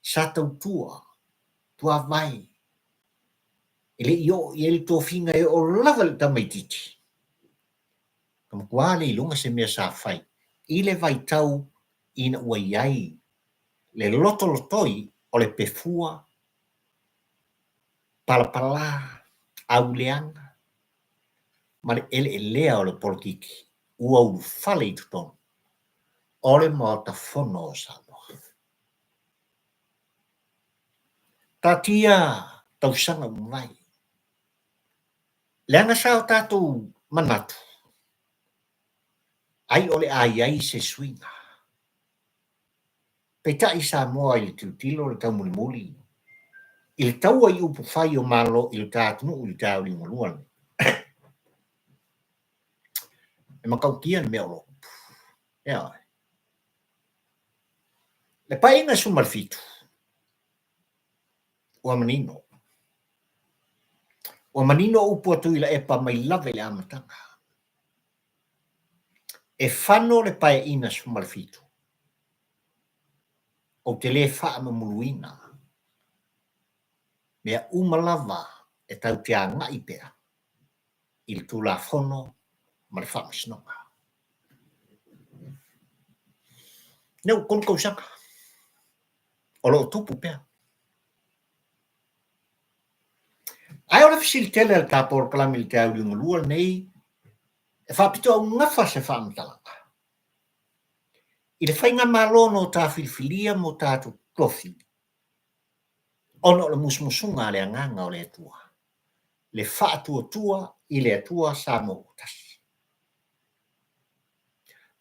sa tautua tuavae e le i oo i ai le tofiga e oo lava i le tamaitiiti. Na matua le iloga se mea sa fai i le vaitau ina ua i ai le lotolotoi o le pefua palapala, auleaga ma le eleelea o le polokiki ua ulufale i totonu o le Maota Fono o Samoa. Taatia tausaga ua mavae, leaga sa o tatou manatu ai o le a i ai se suiga. Peitai Samoa i le tilotilo le taumulimuli i le taua i upufai o Malo i lo ta atunuu i le taeao liugalua lenei. E matautia le mea o lo o tupu. Ioe. Le Paeaiga 17, ua manino. Ua manino upu a Tuilaepa mai lava i le amataga. E fano le Paeaiga 17, ou te le faamamuluina mea uma lava e tatou te agai pea i le Tulafono ma le Faamasinoga. Lea ua 3 tausaga o lo o tupu pea. Ae o le fesili tele a le ta polokalame i le taeao liugalua lenei, e faapitoaugafa se faamatalaga i le faigamalo na o ta filifilia ma o tatou tofi ona o le musumusuga a le Agaga o le Atua, le faatuatua i le Atua Samoa ua tasi.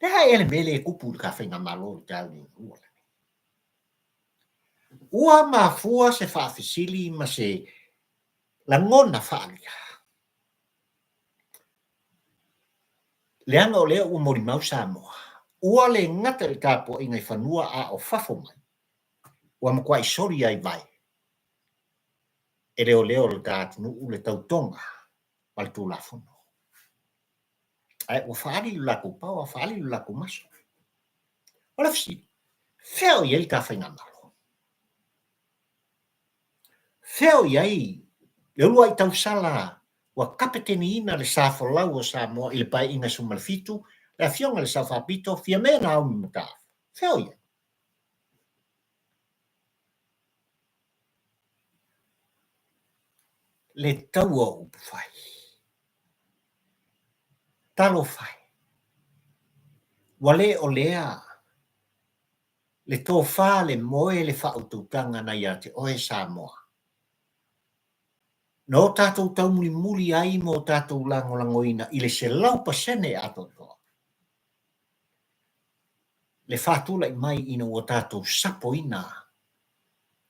Le a ea le mea lea e tupu i le ta faigamalo i le taeao liugalua lenei? Ua mafua se faafesili ma se lagona faaalia, leaga o lea ua molimau Samoa, ua le gata i le tapuaiga i fanua a o fafo mai, ua matuai soli ai vae e leoleo o le ta atunuu le tautoga ma le Tulafono. Ae ua faaali lo latou power, faaali lo latou maso. O le fesili, fea o i ai le ta faigamalo? Fea o i ai le uluai tausala ua kapeteniina le sa folau o Samoa i le Paeaiga 17, le Afioga i le Sao Faapito, Fiame Naomi Mataafa? Fea o i ai? Le taua o upufai. Talofa e! Ua le o lea le tofa, le moe, le faautautaga na ia te oe Samoa. Na o tatou taumulimuli ai ma o tatou lagolagoina i le 100% atoatoa le faatulai mai ina ua tatou sapoina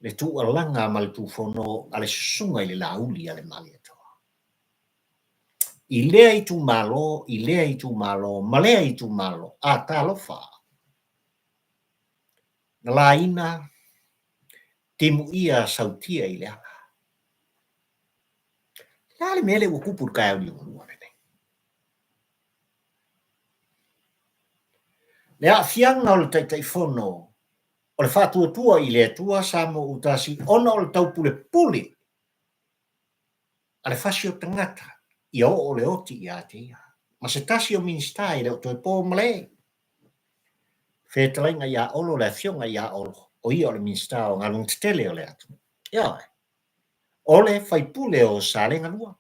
le tuualaga ma le tufono a le susuga i le Laauli a le Malietoa. I lea itumalo, i lea itumalo, ma lea itumalo, a talofa! Na laina timuia sautia i le ala. Le a le mea lea ua tupu i le taeao liugalua lenei? Le aafiaga o le Taitaifono o le Faatuatua i le Atua Samoa Ua Tasi ona o le taupulepule a le fasi o tagata ia oo le oti ia te ia ma se tasi o Minisita e le o toe po ma le fetalaiga ia Olo, le afioga ia Olo, o ia o le Minisita o Galuega Tetele o le atunuu. Ioe. O le faipule o Salega 2.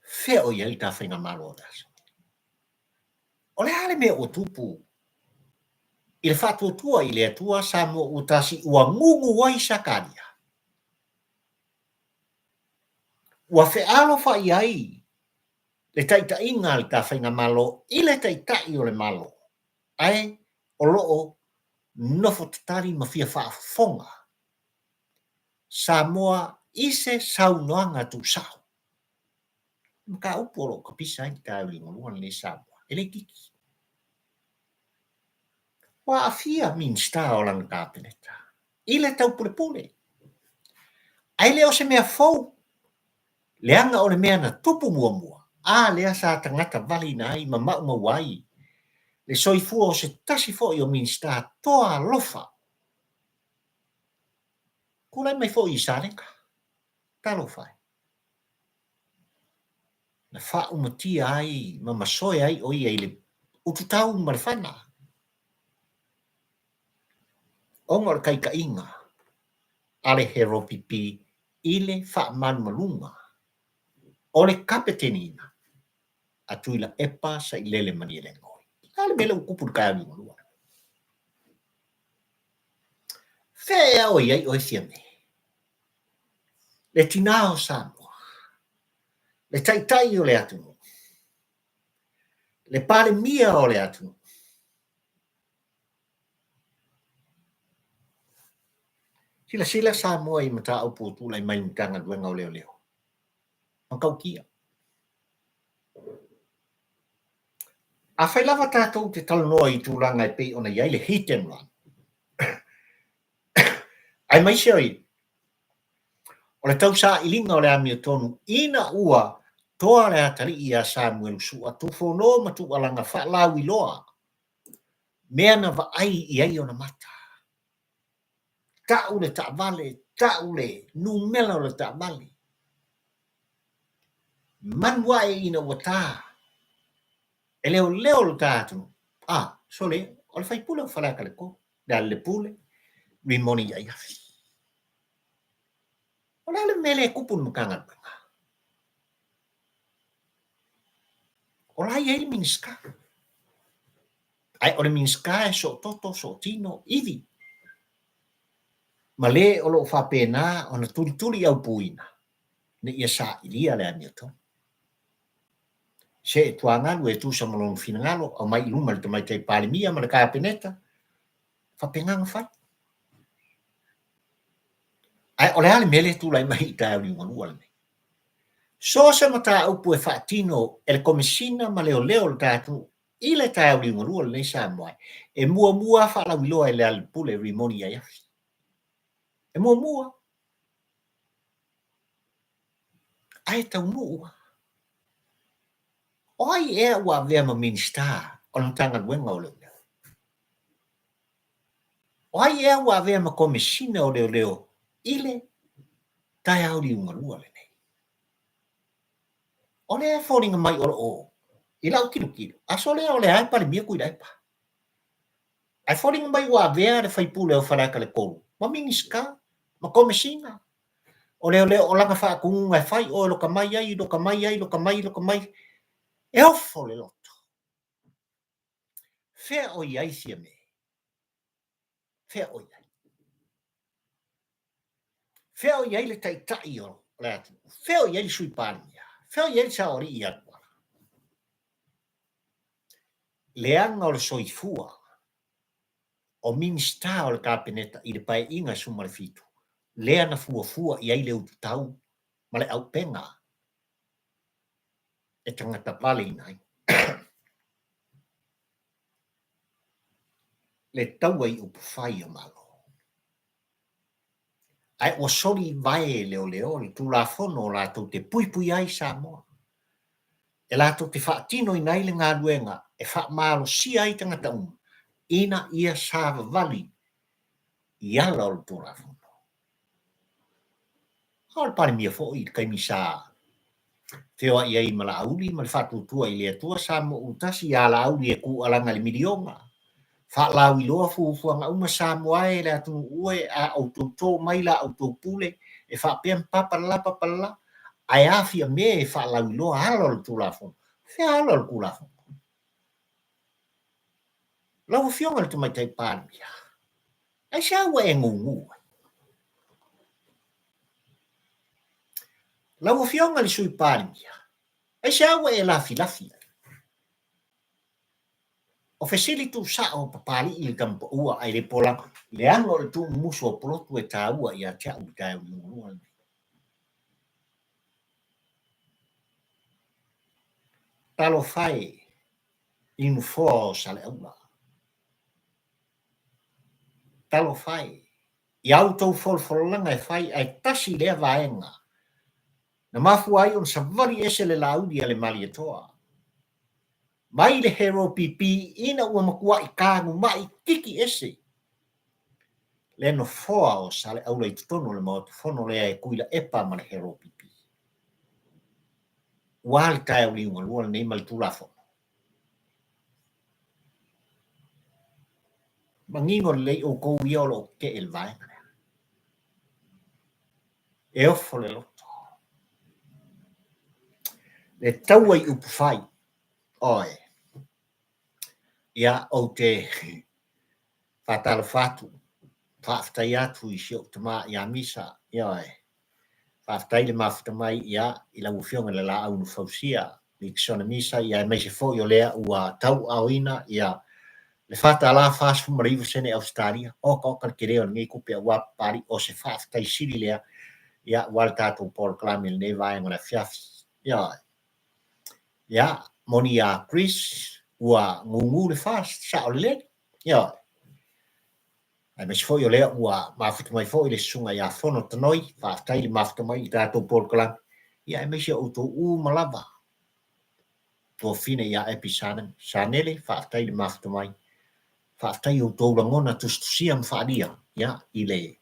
Fea o i ai le ta faigamalo o le aso? O le a le mea ua tupu i le faatuatua i le Atua Samoa ua tasi ua gugu ai Sakaria? Ua fealofa i ai le taitaiga a le ta faigamalo i le Taitai o le Malo, ae o lo o nofo tatali ma fia faafofoga Samoa i se saunoaga tuusao. Mataupu o lo o tapisa ai le taeao liugalua lenei Samoa, e le itiiti. Ua aafia Minisita o lana Kapeneta i le taupulepule, ae le o se mea fou, leaga o le mea na tupu muamua, a lea sa tagata valeina ai ma maumau ai le soifua o se tasi foi o Minisita toa alofa. Tulai mai foi i Salega, talofa e! Na faaumatia ai ma masoe ai ʻo ia i le ututau ma le fana, ona o le taitaiga a le Heropipi i le faamalumaluga o le kapeteniina a Tuilaepa Sailele Malielegaoi. O le a le mea lea ua tupu i le taeao liugalua? Fea ea o i ai oe Fiame? Le tinā o Samoa, le taitai o le atunuu, le Palemia o le atunuu. Silasila Samoa i mataupu o tulai mai i le Matagaluega o Leoleo. Matautia. Afai lava tatou te talanoa i tulaga e pei ona i ai le hit and run, aemaise ai o le tausailiga o le amiotonu ina ua toa le atalii ia Samuelu Sua Tufono ma Tuualaga faalauiloa mea na vaai i ai ona mata. Tau le taavale, tau le numera o le taavale. Manu ae ina ua ta e leoleo lo ta atunuu. A, sole, o le faipule o Faleata le 3, Lealailepule, Rimoni Aiafi. O le a le mea lea e tupu i le Matagaluega? O la e i ai le Minisita. Ae o le Minisita e soototo, sootino, ivi. Ma le o lo o faapena ona tulituliaupuina ina ia sailia le amiotonu. See tuagalu e tusa ma lona finagalo, aumai i luma le Tamaitai Palemia ma le Kapeneta, faapena ona fai. Ae o le a le mea lea e tulai mai i le taeao liugalua lenei? So o se mataupu e faatino e le Komesina ma Leoleo o le tatou i le taeao liugalua lenei Samoa e muamua faalauiloa e Lealailepule Rimoni Aiafi. E muamua. Ae taunuu lava. O ai ea ua avea ma Minisita o le Matagaluega o Leoleo? O ai ea ua avea ma Komesina o Leoleo i le taeao liugalua lenei? O lea e foliga mai o lo o, i lau tilotilo, aso lea o lea e Palemia Tuilaepa. Ae foliga mai ua avea le faipule o Faleata le 3 ma Minisita ma Komesina o Leoleo o lana faatonuga e fai oe loka mai ai, loka mai ai, loka mai, loka mai, e ofo le loto. Fea o i ai Fiame? Fea o i ai? Fea o i ai le taitai o le atunuu? Fea o i ai le sui Palemia? Fea o i ai le saoalii ia Tuala? Leaga o le soifua o Minisita o le Kapeneta i le Paeaiga 17, lea na fuafua i ai le ututau ma le auupega e tagata valeina ai le taua i upufai o Malo. Ae ua soli vae e leoleo le Tulafono latou te puipuia ai Samoa, e latou te faatinoina ai le galuega e faamalosia ai tagata uma ina ia savavali i ala o le Tulafono. A o le Palemia foi i le taimi sa feoai ai ma Laauli ma le Faatuatua i le Atua Samoa ua tasi ia Laauli e tuualaga i le miliona, faalauiloa fuafuaga uma Samoa e le atunuu e a outou to mai la outou pule e faapea ma papalala papalala ae a Fiame e faalauiloa ala o le Tulafono? Fea ala o le Tulafono? Lau Afioga i le Tamaitai Palemia, aisea ua e gugu ai? Lau Afioga i le Sui Palemia, aisea ua e lafilafi ai? O fesili tuusao o Papalii i le Tamapaua ae le polaga, leaga o le tuumumusu o polotu e taua ia te au i le taeao liugalua lenei. Talofa e i nofoa o Saleaula. Talofa e i a outou folafololaga e fai ae tasi lea vaega na mafua ai ona savali ese le Laauli a le Malietoa mai le Hero PP ina ua matuai tanumai tiki ese le nofoa o Saleaula i totonu o le Maota Fono lea e Tuilaepa ma le Hero PP. Ua a le taeao liugalua lenei ma le Tulafono? Manino lelei outou ia o lo o tetee i le vaega lea. E ofo le loto. Le taua i upufai. Oe. Ia, ou te faatalofa atu, faafetai atu i si ou tama ia Misa. Ioe. Faafetai le mafuta mai ia i lau Afioga i le Laau na Fausia, Nickson Misa, ia aemaise foi o lea ua tauaaoina ia le $4.49 sene Ausetalia. Oka oka le tele o lenei tupe aua Papalii, o se faafetai sili lea ia aua le tatou polokalame i lenei vaega o le afiafi. Ioe. Ia, moni ia Chris, ua gugu le fast, sao lelei. Ioe. Aemaise foi o lea ua mafuta mai foi le Susuga ia Fono Tanoi, faafetai le mafuta mai i le tatou polokalame, ia aemaise o outou uma lava. Tuafine ia Epi Sanele, faafetai le mafuta mai. Faafetai i outou lagona tusitusia ma faaalia, ia, i le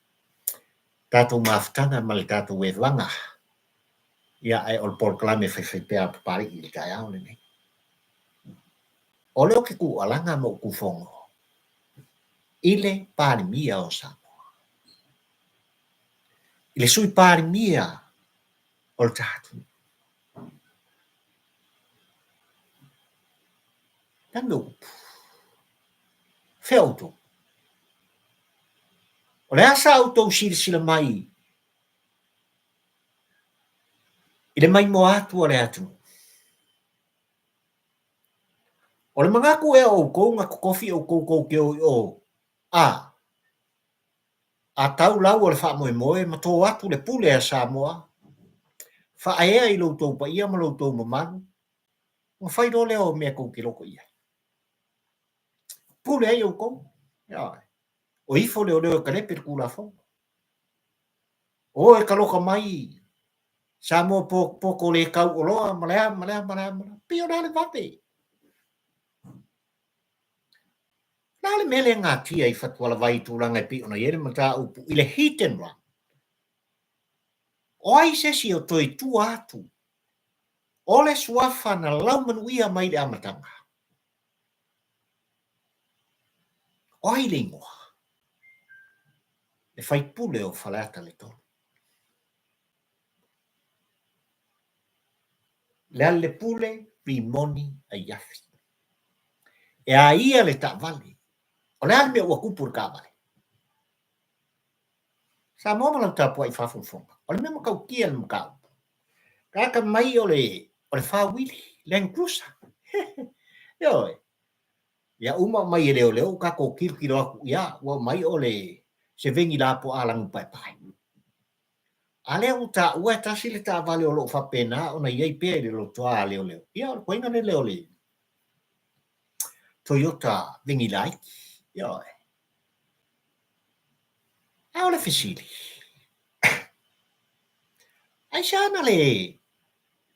tatou mafutaga ma le tatou evaga. Ia, ae o le polokalame faifaipea a Papalii i le taeao lenei. O lea ou te tuualaga ma ou tufono i le Palemia o Samoa, i le Sui Palemia o le tatou. Le a le mea ua tupu? Fea outou? O le a sa outou silasila mai i le maimoa atu a le atunuu? O le manatu ea o outou na totofi outou tou te o i o, a, a tau lau o le faamoemoe ma to atu le pule a Samoa, faaea i lo outou paia ma lo outou mamalu, ona fai loa lea o mea tou te loto i ai. Pule ai outou. Ioe. O ifo leoleo e kalepe le Tulafono. O e taloka mai Samoa poto le tau oloa ma le a ma le a ma le a ma le a. Pei o le a le vave. O le a le mea lea e natia i Fatualavai i tulaga e pei ona i ai le mataupu i le hit and run? O ai se isi o toe tua atu o le suafa na laumanuia mai i le amataga? O ai le igoa? Le faipule o Faleata le 3. Lealailepule Rimoni Aiafi. E a ia le taavale? O le a le mea ua tupu i le taavale? Samoa ma lau tapuai faafogafoga, o le mea matautia le mataupu. Tagata mai o le, o le faawili, Land Cruiser. Ioe. Ia uma aumai e leoleo ua tatou tilotilo atu, ia ua aumai o le se veni lapoa lanu paepae. A lea ua taua e tasi le taavale o lo o faapena ona i ai pea i le lotoa a leoleo. Ia o le koina lele o le Toyota veni laiti. Ioe. A o le fesili, aisea na le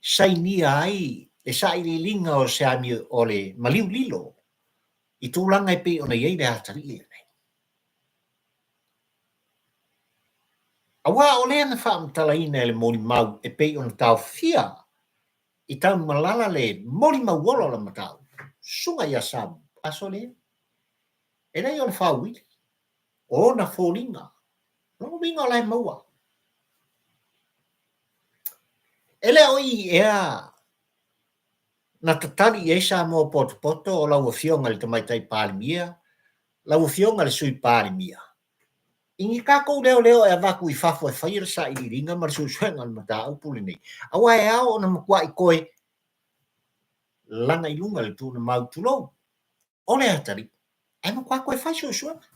sainia ai le sailiiliga o se amio o le maliu lilo i tulaga e pei ona i ai le atalii lenei? Aua o lea na faamatalaina e le molimau e pei ona taofia i Tanumalala le molimau ola o le mataupu, Susuga ia Samu Aso lea, e leai o le faauili, o ona foliga, lona uiga o la e maua. E le o i ea na tatali i ai Samoa potopoto o lau Afioga i le Tamaitai Palemia, lau Afioga i le Sui Palemia, i ni tatou leoleo e avatu i fafo e faia le sailiiliga ma le suesuega o le mataupu lenei, aua e ao ona matuai toe laga i luga le tuunamau, tulou, o le atalii, ae matua toe fai suesuega.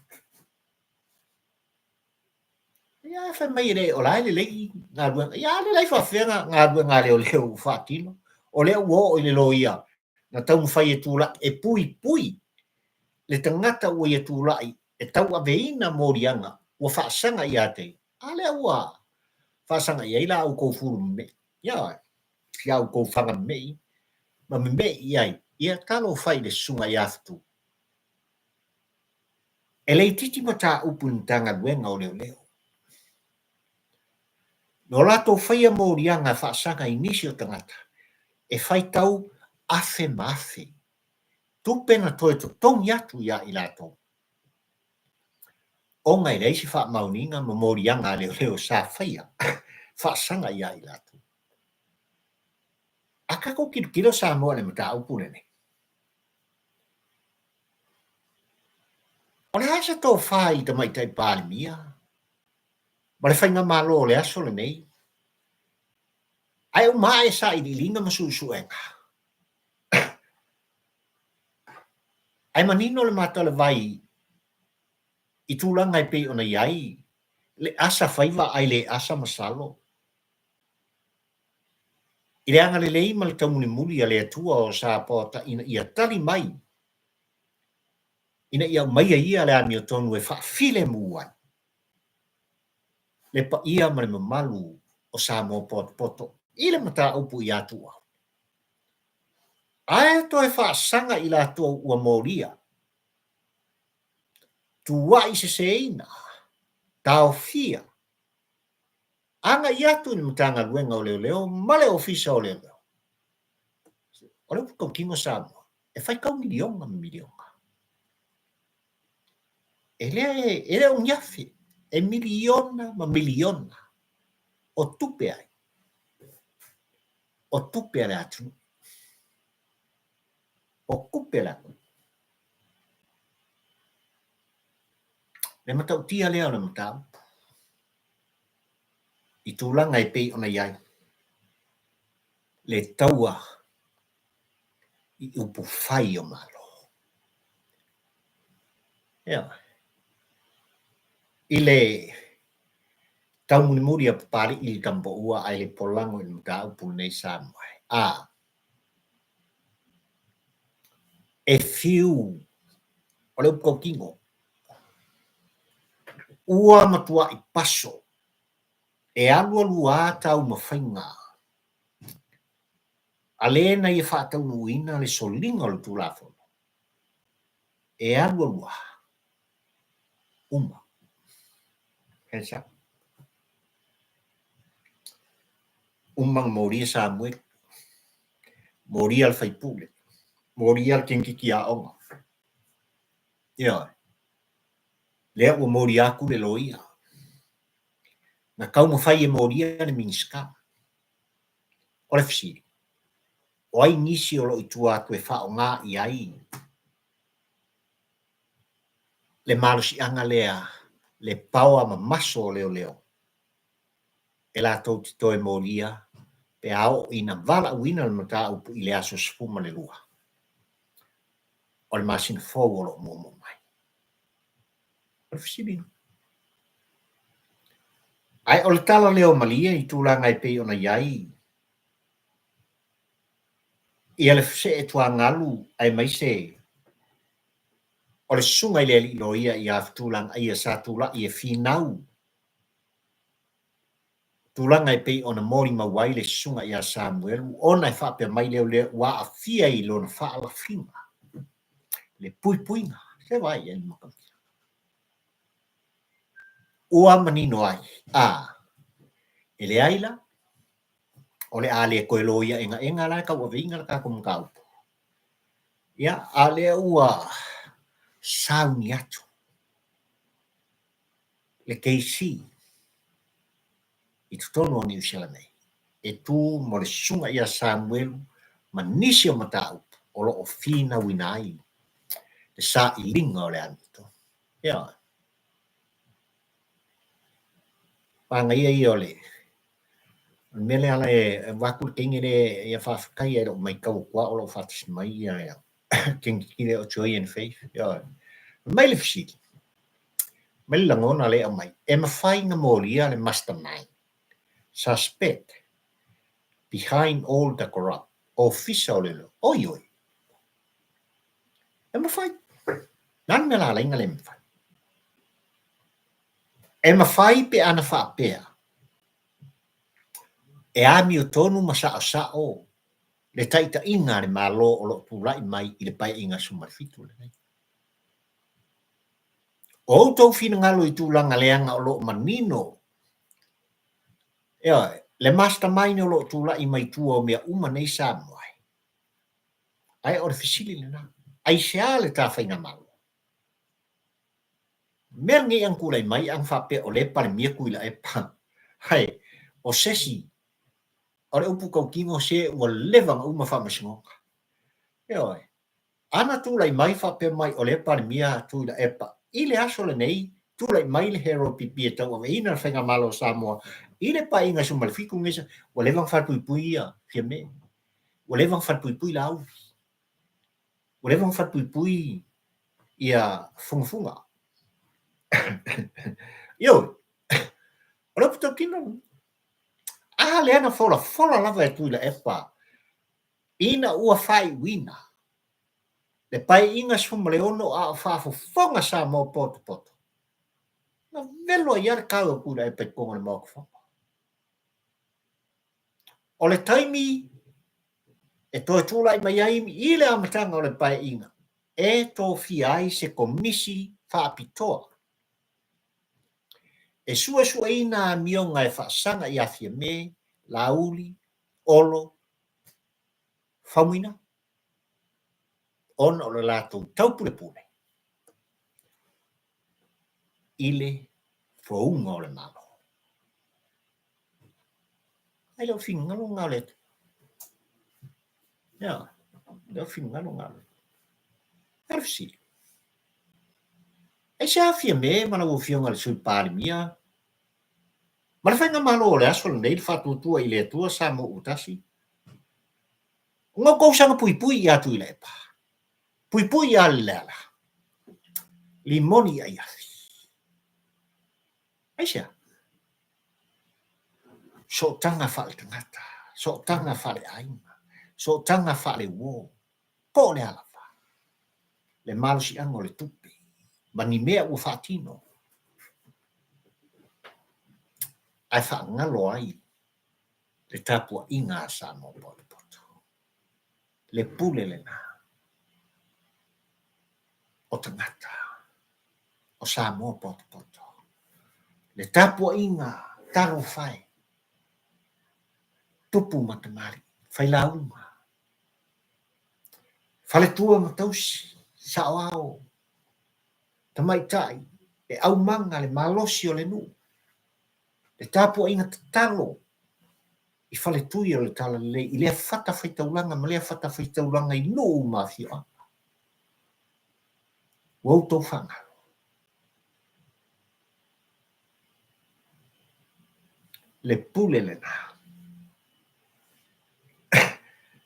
Ia, fai mai e le, o la e lelei galuega. Ia, a lelei faafefea galuega a leoleo ua faatino. O lea ua oo i le loia na taumafai e tulai e puipui le tagata ua ia tulai e tauaveina moliaga ua faasaga ia te ia. A lea ua faasaga i ai la outou fulu memei. Ia, ia outou faga memei ma memei i ai. Ia, talofa i le susuga ia Fetu. E le itiiti mataupu i le Matagaluega o Leoleo. No latou faia moliaga faasaga i nisi o tagata e faitau afe ma afe tupe na toe totogi atu iā i latou, ona e leai se faamaoniga ma moliaga a leoleo sa faia faasaga iā i latou. A tatou tilotilo Samoa i le mataupu lenei, O le a se tofa i le Tamaitai Palemia ma le Faigamalo o le aso lenei, ae uma ae sailiiliga ma suesuega, ae manino le matalevai i tulaga e pei ona i ai le asa faiva ae le asa masalo i le agalelei ma le taumulimuli a le Atua o Sapoata ina ia tali mai ina ia aumaia ia le amiotonu e faafilemu ai le paia ma le mamalu o Samoa potopoto i le mataupu ia Tuuau. Ae toe faasaga i latou ua molia, tuuai seseina, taofia, agai atu i le Matagaluega o Leoleo ma le Ofisa o Leoleo. O le upu tautino Samoa, e faitau miliona ma miliona. E le, e le o ni afe, e miliona ma miliona o tupe ai, o tupe a le atunuu, o tupe a le atunuu. Le matautia lea o le mataupu i tulaga e pei ona i ai le taua i upufai o Malo. Ia. I le taumulimuli a Papalii i le Tamapoua ae le polago i le mataupu lenei Samoa e. A. E fiu o le upu tautino, ua matuai paso e alualuā taumafaiga a le na ia faataunuuina le soliga o le Tulafono e alualuā uma. Hands up. Uma na molia Samuelu, molia le faipule, molia le teinikiti aoga. Ioe. Lea ua molia atu le loia. Na taumafai e molia le Minisita. O le fesili, o ai nisi o lo o i tua atu e faaaoga i ai le malosiaga lea, le paoa mamaso o leoleo e latou te toe molia pe a oo ina valaauina le mataupu i le aso 12 o le masina fou o lo o muamua mai? O le fesili lena. Ae o le tala leo malie i tulaga e pei ona i ai ia le see tuagalu aemaise o le susuga i le alii loia ia Fetulagaia sa tulai e finau tulaga e pei ona molimau ai le susuga ia Samuelu ona e faapea mai lea o lea ua aafia i lona faalafiga le puipuiga. Se vaai i ai le matautia. Ua manino ai, a, e leai la, o le a le toe loia egaega la e tauaveina le tatou mataupu. Ia, a o lea ua sauni atu le KC i totonu o Niu Sila nei e tu mo le susuga ia Samuelu ma nisi o mataupu o lo o finauina ai le sailiga o le amiotonu. Ioe. Manaia ia o le mea lea ala e avatu le teine lea ia faafetai ai i lou matau atu lava o lo o faatasi mai ia teine lea o Joy and Faith. Ioe. Mai le fesili, mai le lagona lea e aumai, e mafai ona molia le mastermind, suspect behind all the corrupt ofisa o leoleo? Oi oi, e mafai. Na le mea la ala ai ona le mafai? E mafai pe ana faapea e amiotonu ma saosao le taitaiga a le Malo o lo o tulai mai i le Paeaiga 17 lenei. O outou finagalo i tulaga leaga o lo o manino, ioe, le mastermind o lo o tulai mai tua o mea uma nei Samoa e. Ae o le fesili lena, aisea le ta faigamalo? Mea lenei ana tulai mai ana faapea o lea e Palemia Tuilaepa, ae o sesi o le upu tautino se ua leva ona uma faamasinoga. Ioe. Ana tulai mai faapea mai o lea e Palemia Tuilaepa i le aso lenei, tulai mai le Harold Pipi e tauaveina le Faigamalo o Samoa i le Paeaiga 17 lenei, ua leva ona falepuipui ia Fiame, ua leva ona falepuipui Laauli. Ua leva ona falepuipui ia Fugafuga. Ioe, o le upu tautino lena. A lea na folafola lava e Tuilaepa ina ua faaiuina le Paeaiga 16 a o faafofoga Samoa potopoto, na velo ai lava le tau o Tuilaepa i totonu o le Maota Fono. O le taimi e toe tulai mai ai i le amataga o le Paeaiga e tofia ai se Komisi Faapitoa e suesueina amioga e faasaga ia Fiame, Laauli, Olo, Faumuina ona o le latou taupulepule i le fouga o le Malo. Ai le o finagalo lena o le Atua. Ia, le o finagalo lena o le Atua. A le fesili, aisea Fiame ma lau Afioga i le Sui Palemia ma le Faigamalo o le aso lenei le faatuatua i le Atua Samoa ua tasi, ona outou saga puipui ia Tuilaepa, puipui ia Leala. Limoni i aiafi. Aisea? Sootaga faaletagata, sootaga faaleaiga, sootaga faaleuo, po o le a lava le malosiaga o le tupe ma ni mea ua faatino ae faagalo ai le tapuaiga a Samoa potopoto. Le pule lena o tagata o Samoa potopoto. Le tapuaiga talofa e, tupu ma tamalii, failauga, faletua ma tausi, saoao, tamaitai, le aumaga, le malosi o le nuu, le tapuaiga tatalo i faletui o le Talalelei i lea fatafaitaulaga ma lea fatafaitaulaga i nuu ma afioaga. Ua outou faagalo. Le pule lena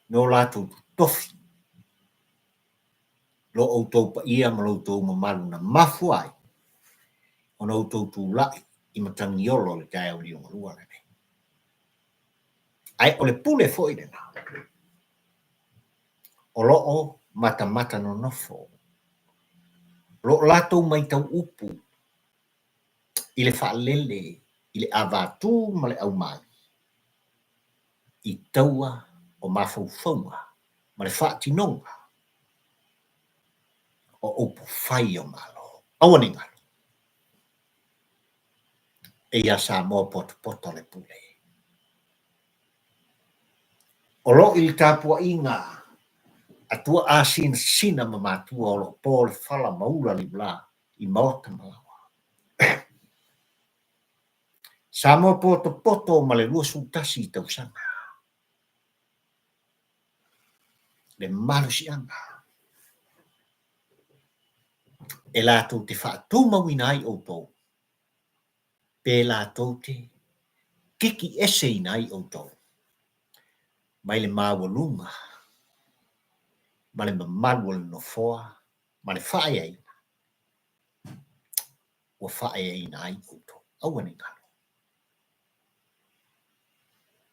no latou totofi lo outou paia ma lo outou mamalu na mafua ai ona outou tulai i Matagiolo i le taeao liugalua lenei. Ae o le pule foi lena o lo o matamata nonofo, o lo o latou matau upu i le faalele i le avatū ma le aumai i taua o mafaufauga ma le faatinoga o upu fai o Malo. Aua ne i galo, e ia Samoa potopoto le pule. O lo o i le tapuaiga a tuaa sinasina ma matua o lo o po le fala ma ula liulā i maota ma laoa. Samoa potopoto ma le 21 tausaga. Le malosiaga e latou te faatumauina ai outou, pe latou te kiki eseina ai outou mai le maualuga ma le mamalu o le Nofoa ma le faaeaina ua faaeaina ai outou. Aua ne i galo.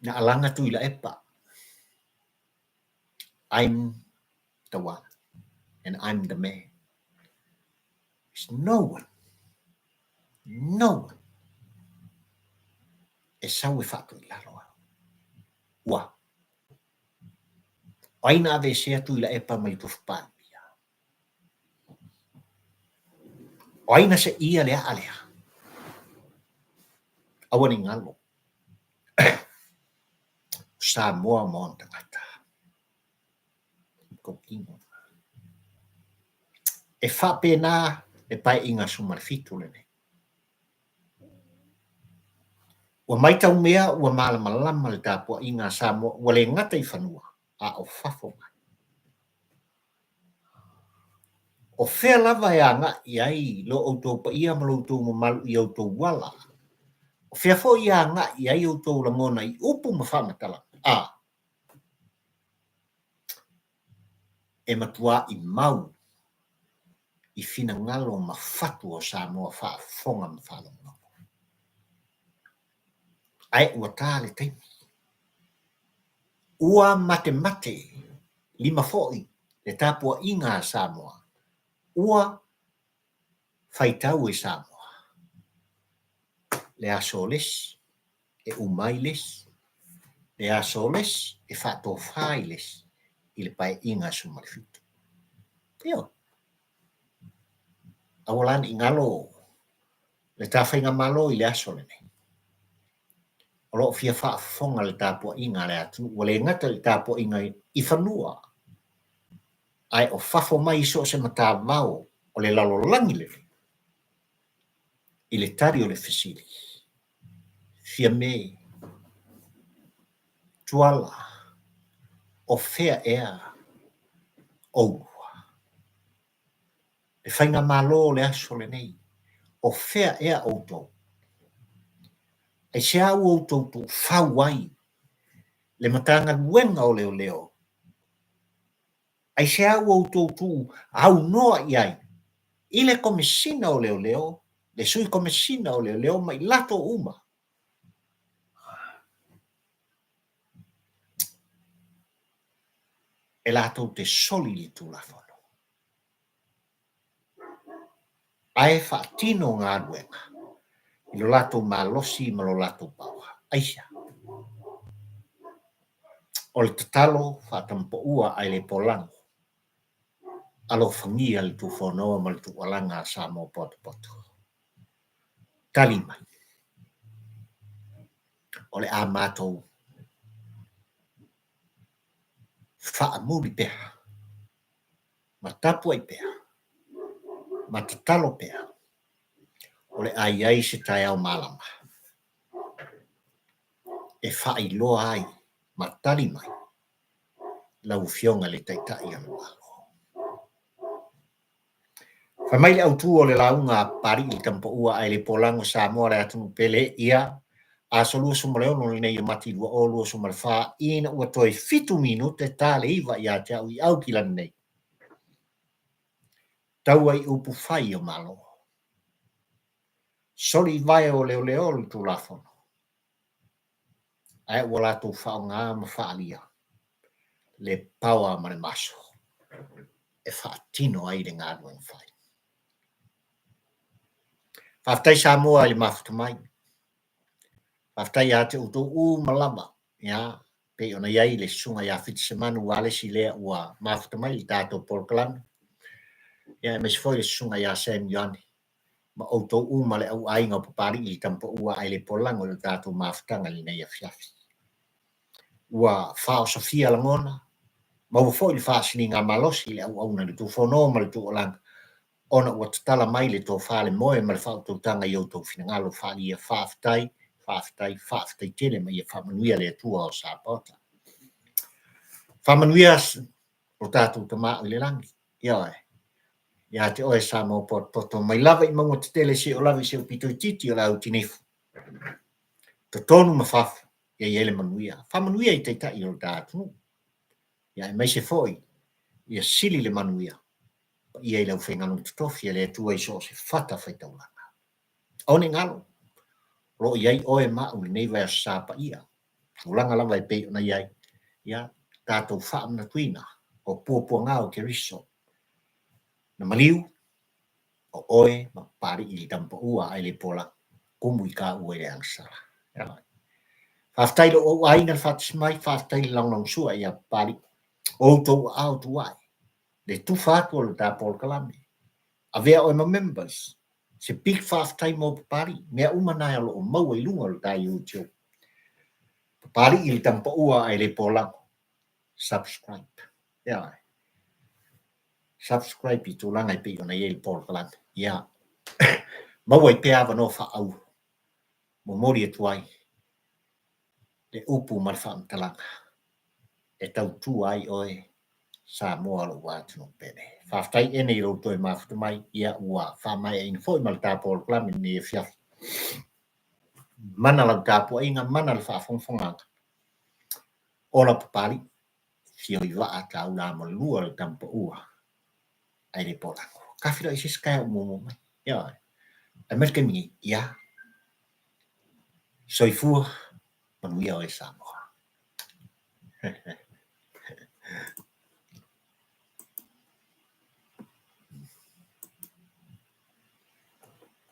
Na alaga Tuilaepa, I'm the one and I'm the man. There's no one, no one e sau e faatoilalo au. Ua. O ai na aveesea Tuilaepa mai le tofi Palemia? O ai na seia le aa lea? Aua ne i galo. O Samoa ma ona tagata. E faapena le Paeaiga 17 lenei. Ua matau mea ua malamalama le tapuaiga a Samoa ua le gata i fanua a o fafo mai. O fea lava e agai i ai lo outou paia ma lo outou mamalu i outou ala? O fea foi e agai i ai outou lagona i upu ma faamatalaga? A E matuaʻi mau i finagalo ma fatu o Samoa faafofoga ma faalogologo. Ae ua ta le taimi. Ua matemate lima foi le tapuaiga a Samoa, ua faitau e Samoa le aso o le isi, e uma ai le isi, le aso o le isi, e faatofa ai le isi i le Paeaiga 17. Ioe. Aua la ne i galo le ta faigamalo i le aso lenei. O lo o fia faafofoga le tapuaiga a le atunuu, ua le gata i le tapuaiga i fanua, ae o fafo mai i so o se matavao o le lalolagi lenei, i le tali o le fesili, Fiame, Tuala, o fea ea oulua? Le faigamalo o le aso lenei, o fea ea outou? Aisea ua outou tuufau ai le Matagaluega o Leoleo? Aisea ua outou tuuaunoa i ai? I le Komesina o Leoleo, le Sui Komesina o Leoleo ma i latou uma, e latou te soli le Tulafono, ae faatino galuega i lo latou malosi ma lo latou power. Aisea? O le tatalo faatamapaua ae le polago. Alofagia le tufonoa ma le tuualaga a Samoa potopoto. Tali mai, o le a matou faamuli pea, ma tapuai pea, ma tatalo pea, o le a i ai se taeao malama e faailoa ai ma tali mai lau Afioga i le Taitai o le Malo. Fai mai le autu o le lauga a Papalii le Tamapaua ae le polago Samoa le atunuu pele ia aso 26 lenei o Mati 2024 ina ua toe 7 minute ta le 9 ia te au i Aukilani nei. Taua i upu fai o Malo. Soli i vae o leoleo le Tulafono. Ae ua latou faaaoga ma faaalia le power ma le maso e faatino ai le galuega fai. Faafetai Samoa i le mafuta mai. Faafetai ia te outou uma lava, ia, pei ona i ai le susuga ia Fitisemanu Ualesi lea ua mafuta mai i le tatou polokalame, ia, aemaise foi le susuga ia Sam Ioane ma outou uma le au aiga o Papalii i le Tamapaua ae le polago i le tatou mafutaga i lenei afiafi. Ua faaosofia lagona, maua foi le faasiliga malosi i le auauna i le tufono ma le tuualalo, ona ua tatala mai le tofa le moe ma le faautautaga i outou finagalo faaalia. Faafetai, faafetai, faafetai tele ma ia faamanuia le Atua o Sapaota. Faamanuia lo tatou Tama o i le lagi. Ioe. Ia te oe Samoa potopoto mai lava i mauga tetele seia lava i se pito itiiti o le au tinifu. Totonu ma fafo, ia i ai le manuia. Faamanuia i taitai o le ta atunuu. Ia aemaise foi ia sili le manuia paia i le aufaigaluega totofi a le Atua i so o se fatafaitaulaga. Aua ne i galo, o lo o i ai oe ma au i lenei vaiaso Sa paia, tulaga lava e pei ona i ai, ia tatou faamanatuina o puapuaga o Keriso na maliu o oe ma Papalii i le Tamapaua ae le pola kumu i kaua i le agasala. Faafetai i lou auaiga le faatasi mai, faafetai le lagolagosua ia Papalii. O outou aao tuai, le tufa atu o le ta polokalame. Avea oe ma members, se big faafetai mo Papalii, mea uma na o lo o maua i luga o le ta YouTube. Papalii i le Tamapaua ae le polago. Subscribe. Yeah. Subscribe i tulaga e pei ona i ai le polokalame. Ia. Maua ai pea avanoa faaauuro. Momoli atu ai le upu ma le faamatalaga e tautua ai oe Samoa lou atunuu pele. Faafetai ene i lou toe mafuta mai, ia ua faamaeaina foi ma le ta polokalame i lenei afiafi. Mana lau tapuaiga, mana le faafogafogaaga. Ola Papalii, fio i vaa taula mo le lua le Tamapaua ae le polago. Ka feiloai i se isi taeao o muamua mai. Ioe. Ae mai le taimi nei, ia. Soifua, manuia oe Samoa.